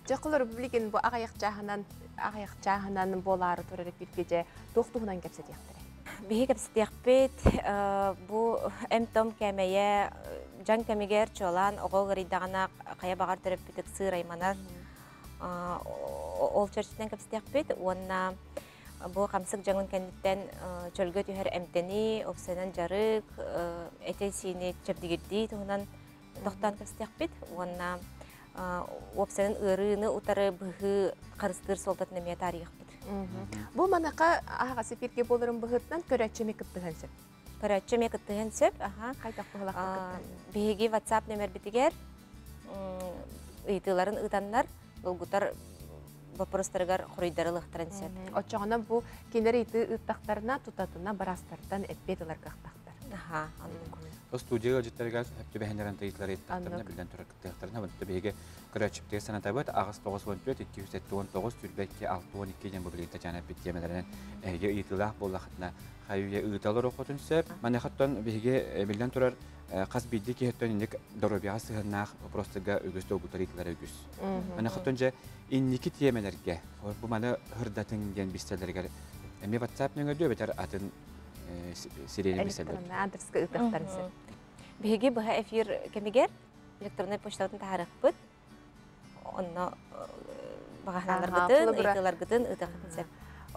Дьэ, холор билигин бу аҕыйах чааһынан аҕыйах чааһынан буолаары турар эфиргэ дьэ туох туһунан кэпсэтиэхтэрэ?
Биһи кэпсэтиэхпит бу эм-том кээмэйэ дьаҥ кэмигэр чуолаан оҕо ыарыйдаҕына хайа баҕар төрөппүт ыксыыр айманар ол чэрчитинэн кэпсэтиэхпит уонна бу хамсык дьаҥын кэнниттэн чөлгө түһэр эмтэнии, уопсайынан дьарык, эти-сиини чэбдигирдии туһунан тохтоон кэпсэтиэхпит уонна уопсайынан ыарыыны утары быһыы харыстыыр суолтатын эмиэ таарыйыахпыт.
Бу маныаха аһаҕас эфиргэ буоларын быһыытынан көрөөччү эмиэ кыттыһан сөп.
Көрөөччү эмиэ кыттыһан сөп. Аха.
Хайдах быһылаахтык кыттыһан?
Биһиги WhatsApp нөмербитигэр ыйытыыларын ыытаннар долгутар Вопростарыгар хоруйдары ылыахтарын сөп.
Оччоҕуна бу кинилэр ыйытыы ыыттахтарына тутатына быраастартан эппиэт ылар кыахтаахтар.
Аха, оннук.
Студия ыалдьыттарыгар сөп түбэһиннэрэн ыйытыылары ыйыттахтарына биллэн турар кыттыахтарына бу биһиги көрөөччүбүтүгэр санатабыт аҕыс 94 279 22 62 диэн бу билигин Татьяна эппит тиэмэлэринэн эһиги ыйытыылаах буоллахытына хайы ыыталар охотун сөп. Маныхаттан биһиги биллэн турар хас биирдии киһиттэн инник доруобуйаҕа сыһыаннаах вопростарга үгүс долгутар ыйытыылар үгүс. Маныхаттан дьэ инники тиэмэлэргэ бу маны хырдатын диэн бистэлэригэр эмиэ WhatsApp нөҥөдүө бэтэр атын сирэйин бистэлэр.
Адреска ыытыахтарын сөп.
Биһиги быһа эфир кэмигэр электроннай почтабытын таһаарыахпыт. Онно баҕаһыналаргытын, ыйытыыларгытын ыытыаххытын сөп.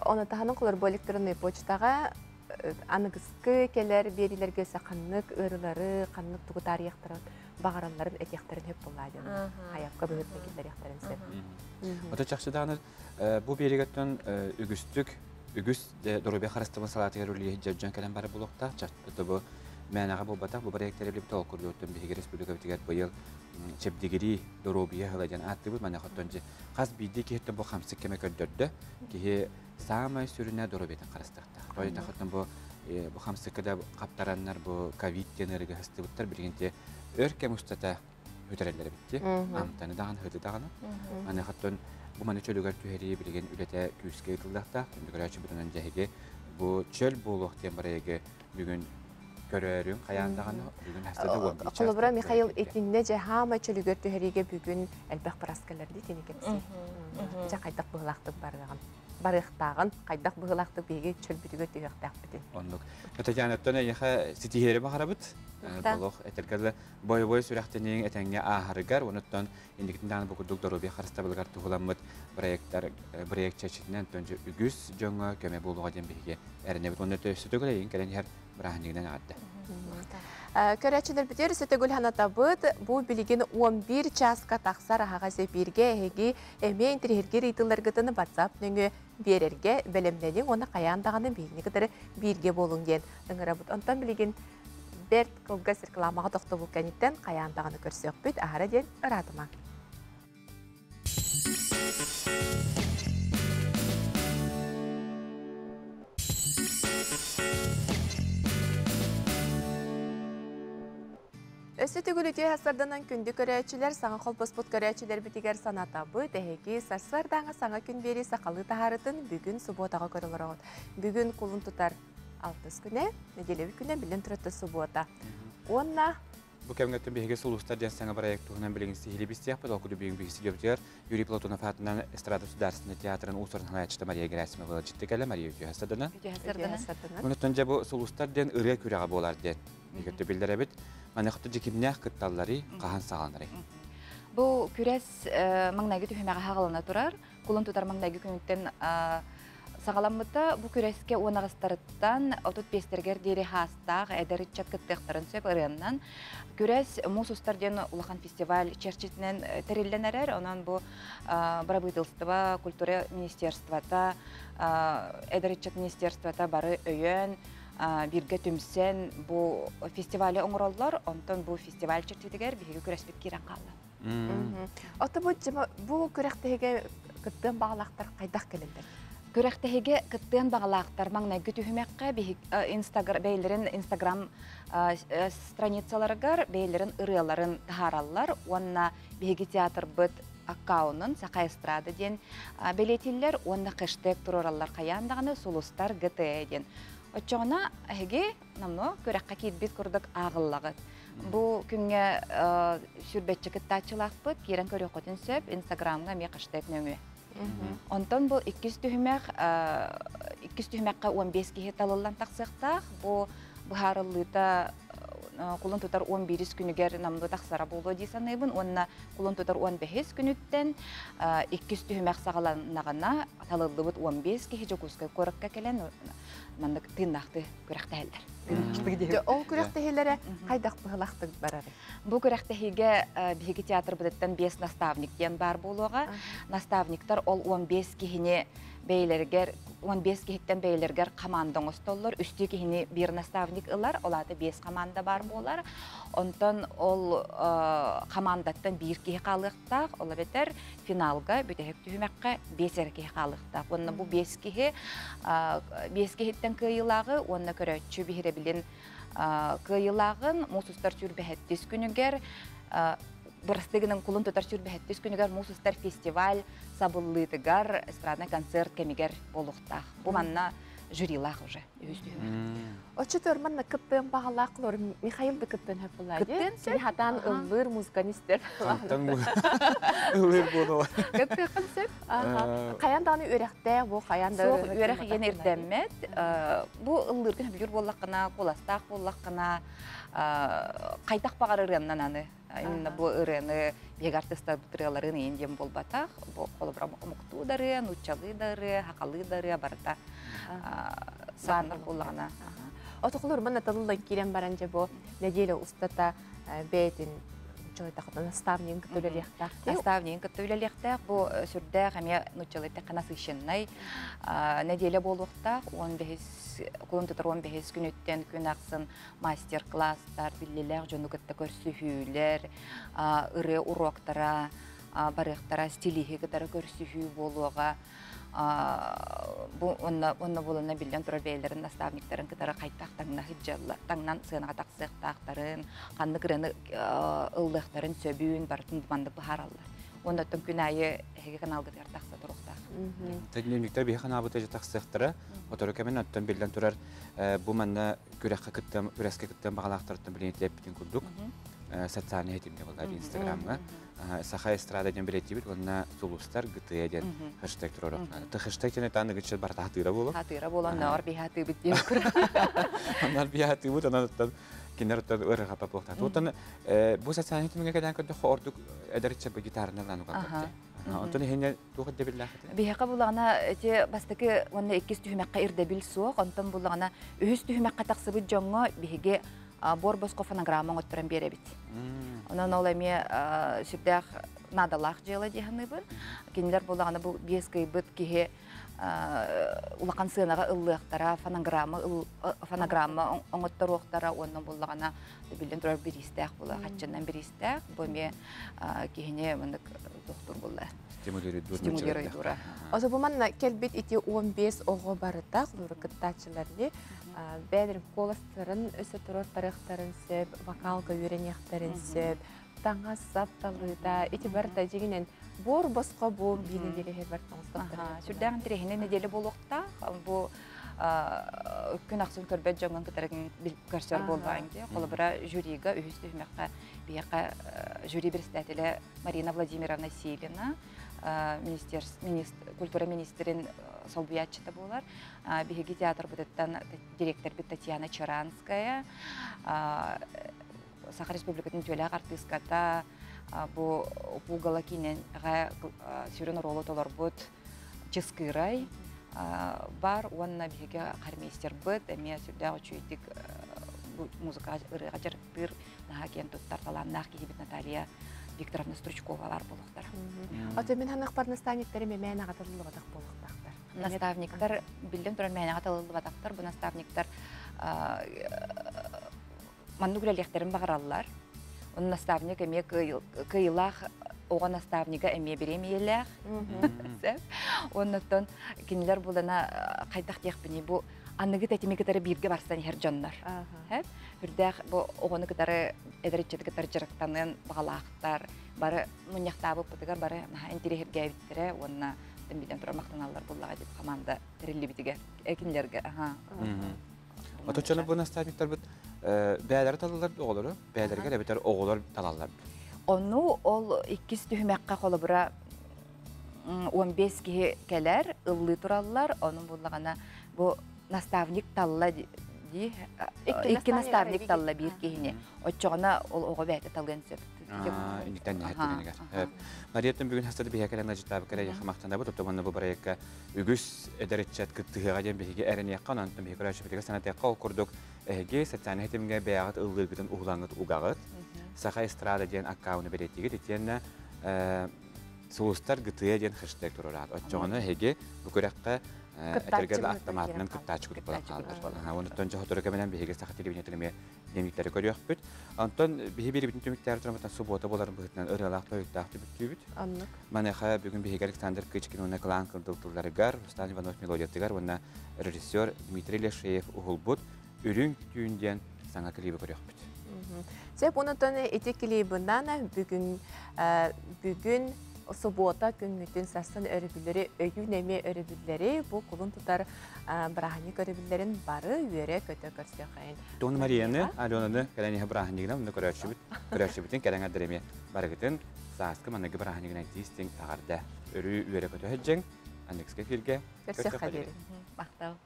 Оны таһынан колор бу электронный почтаҕа аныгыскы кэлэр биэриилэргэ өссө ханнык ыарыылары, ханнык тугу таарыйыахтарын баҕаралларын этиэхтэрин сөп буоллаа диэн хайапка быһыытынан киллэриэхтэрин сөп.
Ото чахчы даҕаны бу биэригеттэн үгүстүк үгүс доруобуйа харыстабын салаатыгар үлэлиир дьон кэлэн бары булуохтаах. Чахчы бу мээнэҕэ буолбатах бу проекттары билбит толкуйдуоттан биһиги республикабытыгар быйыл чэбдигирии доруобуйа сыла диэн ааттыыбыт. Маныаха хас биирдии киһиттэн бу хамсык кэмэ көрдөрдө. Киһи саамай сүрүнэ доруобуйатын харыстыахтаах. Тоҕо бу бу хамсыкка да хаптараннар бу ковид диэн ыарыыга сыстыбыттар билигин те өр кэм устата бүтэрэллэр эбитти. Амтаны даҕаны, хыты даҕаны. Маныхаттан бу маны чөлүгэр түһэрии билигин үлэтэ күүскэ ыытыллыахтаах. Күндү бүтүнэн дьэһиги бу чөл буолуох диэн барайыгы бүгүн көрөрүн хайаан даҕаны бүгүн хастада уон биир
Холобура Михаил итиннэ же хаама чөлүгэр түһэриигэ бүгүн элбэх быраскалар дии кэпсии. Дьэ хайдах быһылаахтык барыаҕын барыахтааҕын хайдах быһылаахтык биһиги чөлбүтүгэр түһүөхтээхпитин.
Оннук. Татьяна, эйиэхэ ситиһиэри баҕарабыт. Болох этэргэл бойобой сүрэхтэниҥ этэҥҥэ ааһарыгар, онуттан инникитин даҕаны бу курдук доруобуйа харыстабылыгар туһуламмыт проекттар проект чэрчитинэн төнчө үгүс дьоҥҥо көмө буолуоҕа диэн биһиги эрэнэбит. Онно өссө төгүл кэлэн иһэр бырааһынньыгынан эҕэрдэ.
Көрөөччүлэрбитигэр сөтөгүл ханатабыт бу билигин 11 часка тахсар аһаҕас эфиргэ эһиги эмиэ интириһиргир ыйтыларгытын WhatsApp нөҥүө биэрэргэ бэлэмнэниҥ уонна хайаан даҕаны биһигини кытары бииргэ буолуҥ диэн ыҥырабыт. Онтон билигин бэрт кылгас рекламаҕа тохтобул кэнниттэн хайаан даҕаны көрсүөхпүт аһара диэн ыраатыма. Өссө төгүл үтүө сарданан күндү көрөөччүлэр, саҥа холбоспут көрөөччүлэр битигэр санатабыт, эһиги сарсыардааҥы саҥа күн биэри сахалыы таһаарытын бүгүн субуотаҕа көрөлөрөҕүт. Бүгүн кулун тутар алтыс күнэ, нэдиэлэбит күнэ билэн турар субуота. Уонна
Бу кэмҥэ биһиги сулустар диэн саҥа проект туһунан билигин сиһилии билсиэхпит. Ол курдук бүгүн биһиги студиябытыгар Юрий Платонов аатынан эстрада государственнай театрын уус-уран салайааччыта Мария Герасимова ыалдьытты кэллэ. Мария үтүө сарданан. Онуттан дьэ бу сулустар диэн ырыа күрэҕэ буолар диэн биһиги биллэрэбит. Маныаха дьикимнээх кытталлары хаһан саҕаланары.
Бу күрэс маҥнайгы түһүмэҕэ хаҕалана турар. Кулун тутар маҥнайгы күнүттэн саҕаламмыта. Бу күрэскэ уонаҕыстарыттан 35-тергер диэри хаастаах эдэр ыччат кыттыахтарын сөп ырыаннан. Күрэс муус устар диэн улахан фестиваль чэрчитинэн тэриллэн эрэр. Онон бу правительство, культура министерствота, эдэр ыччат министерствота бары өйөн, бирге түмсэн бу фестивали оҥороллор. Онтон бу фестиваль чэрчитигэр биһиги күрэспит киирэн хаалла.
Ото бу бу күрэхтэһигэ кыттыан баҕалаахтар хайдах кэлэллэр?
Күрэхтэһигэ кыттыан баҕалаахтар маҥнайгы түһүмэххэ Инстаграм бэйлерин Инстаграм страницаларыгар бэйлерин ырыаларын таһаараллар уонна биһиги театрбыт аккаунун Саха эстрада диэн бэлиэтиллэр уонна хэштег туруораллар хайаан даҕаны сулустар ГТЭ диэн. Оччоҕуна эһиги намно күрэххэ киирбит курдук ааҕыллаҕыт. Бу күҥҥэ сүрбэтчи кыттааччылаахпыт киирэн көрүөххүтүн сөп Инстаграмҥа эмиэ хэштег нөҥүө. Онтон бу иккис түһүмэх иккис түһүмэххэ 15 киһи талыллан тахсыахтаах. Бу быһаарыллыыта кулун тутар 11 күнүгэр намду тахсара буолуо дии саныыбын. Уонна кулун тутар 15 күнүттэн иккис түһүмэх саҕаланнаҕына талыллыбыт 15 киһи Дьокуускай куоракка кэлэн маннык тыыннаахты күрэхтэһэллэр.
Ол күрэхтэһиилэрэ хайдах быһылахтык барар?
Бу күрэхтэһиигэ биһиги театрбытыттан 5 наставник диэн баар буолуоҕа. Наставниктар ол 15 киһини бэйлэригэр 15 киһиттэн бэйлэригэр команда оҥостоллор. Үстүү киһини биир наставник ылар, ол аата 5 команда баар буолар. Онтон ол командаттан биир киһи хаалыахтаах, ол эбэтэр финалга бүтэһик түһүмэххэ 5 эрэ киһи хаалыахтаах. Уонна бу 5 киһи 5 киһиттэн кыайыылааҕы уонна көрөөччү биһирэбилин кыайыылааҕын муус устар сүүрбэһэттис күнүгэр бырастыгынан кулун тутар сүүрбэһэттис күнүгэр муус устар фестиваль сабыллыытыгар эстрадный концерт кэмигэр буолуохтаах. Бу манна жюрилаах уже үһүс түһүмэх.
Оччотугар манна кыттыан баҕалаах Михаил да кыттыан хөп буолаа дии. Кини хатаан ыллыыр музыканы истэр.
Хантан ыллыыр буолуо.
Кыттыаххын сөп. Хайан даҕаны үөрэхтээх бу хайан да
Суох үөрэх иэн ирдэммэт. Бу ыллыыргын сөбүлүүр буоллаххына, куоластаах буоллаххына, хайдах баҕар ырыаннан аны. Именно бу ырыаны биһиги артыыстарбыт ырыаларын иин диэн буолбатах. Бу холобура омуктуу да ырыа, нууччалыы да ырыа, сахалыы да ырыа барыта сааннар буоллаҕына.
Отохолор манна талыллан киирэн баран дьэ бу нэдиэлэ устата бэйэтин чойтахата наставнигын кытта үлэлиэхтээх.
Наставнигын кытта үлэлиэхтээх. Бу сүрдээх эмиэ нууччалыы эттэххэ насыщеннай нэдиэлэ буолуохтаах. 15 кулун тутар 15 күнүттэн күн ахсын мастер-класстар, биллилээх дьону кытта көрсүһүүлэр, ырыа уроктара барыахтара, стилиһи кытары көрсүһүү буолуоҕа. Бу онно онно буоланна биллэн турар бэйэлэрин наставниктарын кытары хайдах таҥна сылдьаллар, таҥнан сыанаҕа тахсыахтаахтарын, ханнык ырыаны ыллыахтарын сөбүн барытын маннык быһаараллар. Уонна оттон күн аайы эһиги каналгытыгар тахса туруохтаах.
Дневниктэр биһи ханаабыта тахсыахтара. Отору кэмин оттон биллэн турар бу манна күрэххэ кыттан күрэскэ кыттан баҕалаахтарыттан билин эппитин курдук социальный сетимде болар инстаграмҥа Саха эстрада диэн билетибит уонна Сулустар ГТ диэн хэштег турар. Ты хэштег диэн тааны гыччат барта хатыыра буолу.
Хатыыра буолан наар би хатыыбыт диэн
Анар би хатыыбыт анан кинер ыры хапа буолта. Туттан бу социальный сетимге кэлэн көрдөххө ордук эдэрче бу гитарынан лану калбат. Онтон иһинне туох ирдэбиллээх этэ?
Биһиэхэ буллаҕына эти бастакы уонна иккис түһүмэххэ ирдэбил суох. Онтон буллаҕына үһүс түһүмэххэ тахсыбыт дьоҥҥо биһиги буор босхо фонограмма оҥотторон биэрэбит. Онон ол эмиэ сүрдээх наадалаах дьыала дии саныыбын. Кинилэр буллаҕына бу биэс кыйбыт киһи улахан сыанаҕа ыллыахтара, фонограмма фонограмма оҥотторуохтара уонна буллаҕына биллэн турар бириистээх була, хаччынан бириистээх. Бу эмиэ киһини маннык тохтуур булла.
Стимулируйдура.
Ото бу манна кэлбит ити 15 оҕо барыта холура кыттааччыларны бэйэлэрин куоластарын өсө турар тарыахтарын сөп, вокалга үөрэниэхтэрин сөп, таҥас сап талыыта ити барыта дьигинэн буор босхо бу биир нэдиэлэ бар
таҥастахтар. Сүрдээх интэриэһинэй нэдиэлэ буолуохтаах. Бу күн ахсын көрбөт дьоҥҥун кытары көрсөр буолбаҕыҥ дии. Холобура, жюрига үһүс түһүмэххэ биһиэхэ жюри председателэ Марина Владимировна Силина, культура министрин солбуйааччыта буолар. Биһиги театрбытыттан директорбит Татьяна Чаранская, Саха Республикатын үтүөлээх артыыската, бу Пугало киинэҕэ сүрүн оруолу толорбут Чыскыырай бар уонна биһиги хормейстербыт эмиэ сүрдээх үчүгэйдик музыка ырыаҕа дьарыктыыр наһаа киэн туттар талааннаах киһибит Наталья Викторовна Стручкова бар буолуохтара.
Ото мин ханыахпар наставниктары мээнэ аҕатыллыбатах буолуохтаахтар.
Наставниктар биллэн турар мээнэҕэ талыллыбатахтар. Бу наставниктар маннык үлэлиэхтэрин баҕараллар. Онно наставник эмиэ кыайыылаах оҕо наставнига эмиэ бириэмийэлээх. Оннуттан кинилэр булана хайдах диэхпиний бу аныгы тэтими кытары бииргэ барсан иһэр дьоннор. Үрдээх бу оҕону кытары эдэр ыччаты кытары дьарыктаныан баҕалаахтар. Бары мунньахтаабыппытыгар бары наһаа интириэһиргээбиттэрэ уонна билэн турар махтаналлар буллаҕа дип команда тэриллибитигэр кинилэргэ.
Оточчону бу наставниктарбыт бээлэри талаллар оҕолору, бээлэригэр эбэтэр оҕолор талаллар.
Ону ол иккис түһүмэххэ холобура 15 киһи кэлэр, ыллыы тураллар, онун буллаҕына бу наставник талла дии, икки наставник талла биир киһини. Оччоҕуна ол оҕо бэйэтэ талыан сөп.
Инниктен нәһәттегенигер. Мариятын бүгүн хастады биһэ кэлэн ажытаабы кэлэ яхамахтана бу тоттомонна бу барайыкка үгүс эдэриччат кыттыһыга диэн биһиги эрэниэхха онтон биһиги көрөөччүбүтүгэр санатыахха ол курдук эһиги социальнай хитимҥэ бэйэҕит ыллыыргытын уһулаҥҥыт угаҕыт. Саха эстрада диэн аккаунты бэлиэтиигит итиэннэ Сулустар ГТЭ диэн хэштег туруораат. Оччоҕуна эһиги бу күрэххэ этэргэ автоматынан кыттааччы курдук буолан хаалар. Онтон дьоһотору кэминэн биһиги саха телевидениетын эмиэ дневниктэри көрүөхпүт. Онтон биһи биирибитин түмүктээр тураммытан субуота буоларын быһыытынан ырыалаах тойуктаах түмүктүүбүт.
Оннук.
Маныаха бүгүн биһиги Александр Кычкин уонна Кылаан Кындыл тылларыгар, Руслан Иванов мелодиятыгар уонна режиссер Дмитрий Лешеев уһулбут Үрүҥ түүн диэн саҥа клиби көрүөхпүт.
Сөп, онтон ити клибынан бүгүн бүгүн субуота күнгүтүн сарсын өрөбүллэри өйүүн эмиэ өрөбүллэри бу кулун тутар бырааһынньык өрөбүллэрин бары үөрэ көтө көрсүөххэйин.
Тон Марияны, Аленаны кэлэн иһэ бырааһынньыгынан онно көрөөччүбүт, көрөөччүбүтүн кэлэн эрдэр эмиэ барыгытын сааскы маныгы бырааһынньыгынан тиистиҥ аҕарда. Өрүү үөрэ көтө сылдьыҥ. Аныгыскы эфиргэ
көрсүөххэ диэри.
Махтал.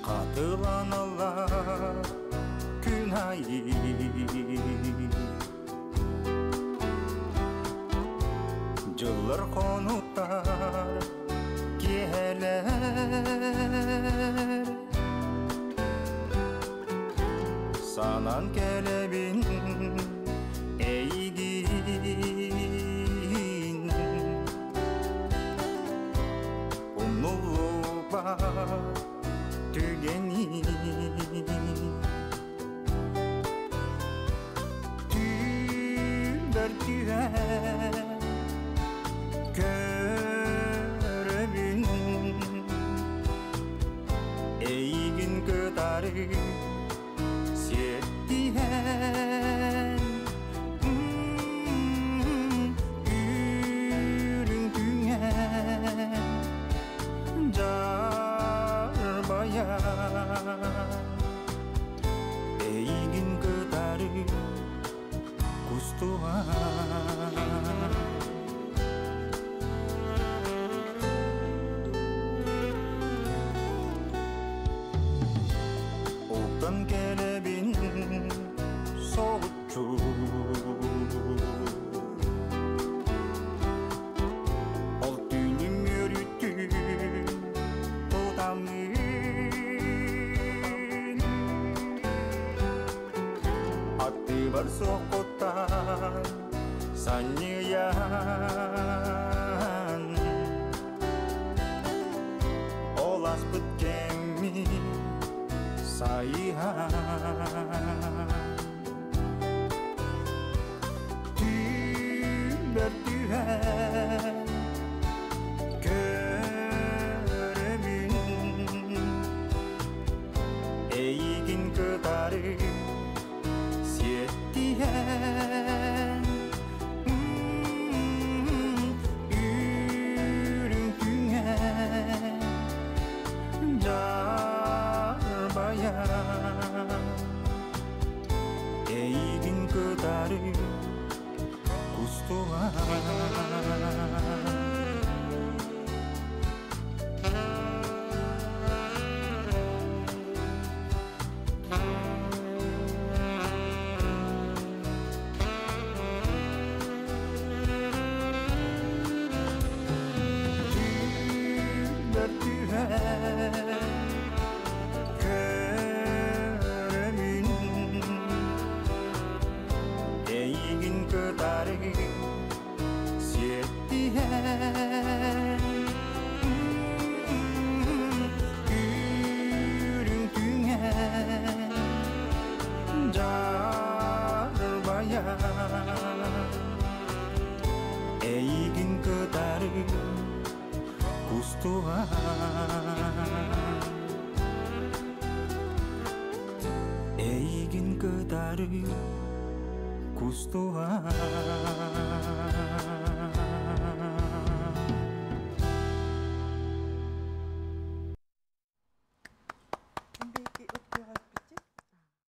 Хатыланаллар күн айы Жыллар конуттар киэһэлэр Санан кэлэбин эйигин Умнуллубат түгэни Түүлбэр түһэн көрөбүн Эйигин кытары сиэттиһэн Үрүҥ күҥҥэ жарбайа Эйигин кытары кустуга Оттан кэлэбин соһуччу Ол түүнүм үөрүттүн тутаммын Аттыбар суоххуттан санньыйан Ол аспыт кэмми сайыһан Түүнбэр түһэн көрөбүн Эйигин кытары сиэттиһэн Үрүҥ күҥҥэ жарбайа Эйигин кытары кустуга Түүннэр түһэн көрөмүн Эйигин кытары сиэттиһэн Үрүҥ күҥҥэ жарбайа Эйигин кытары кустуга Эйигин кытары кустуга.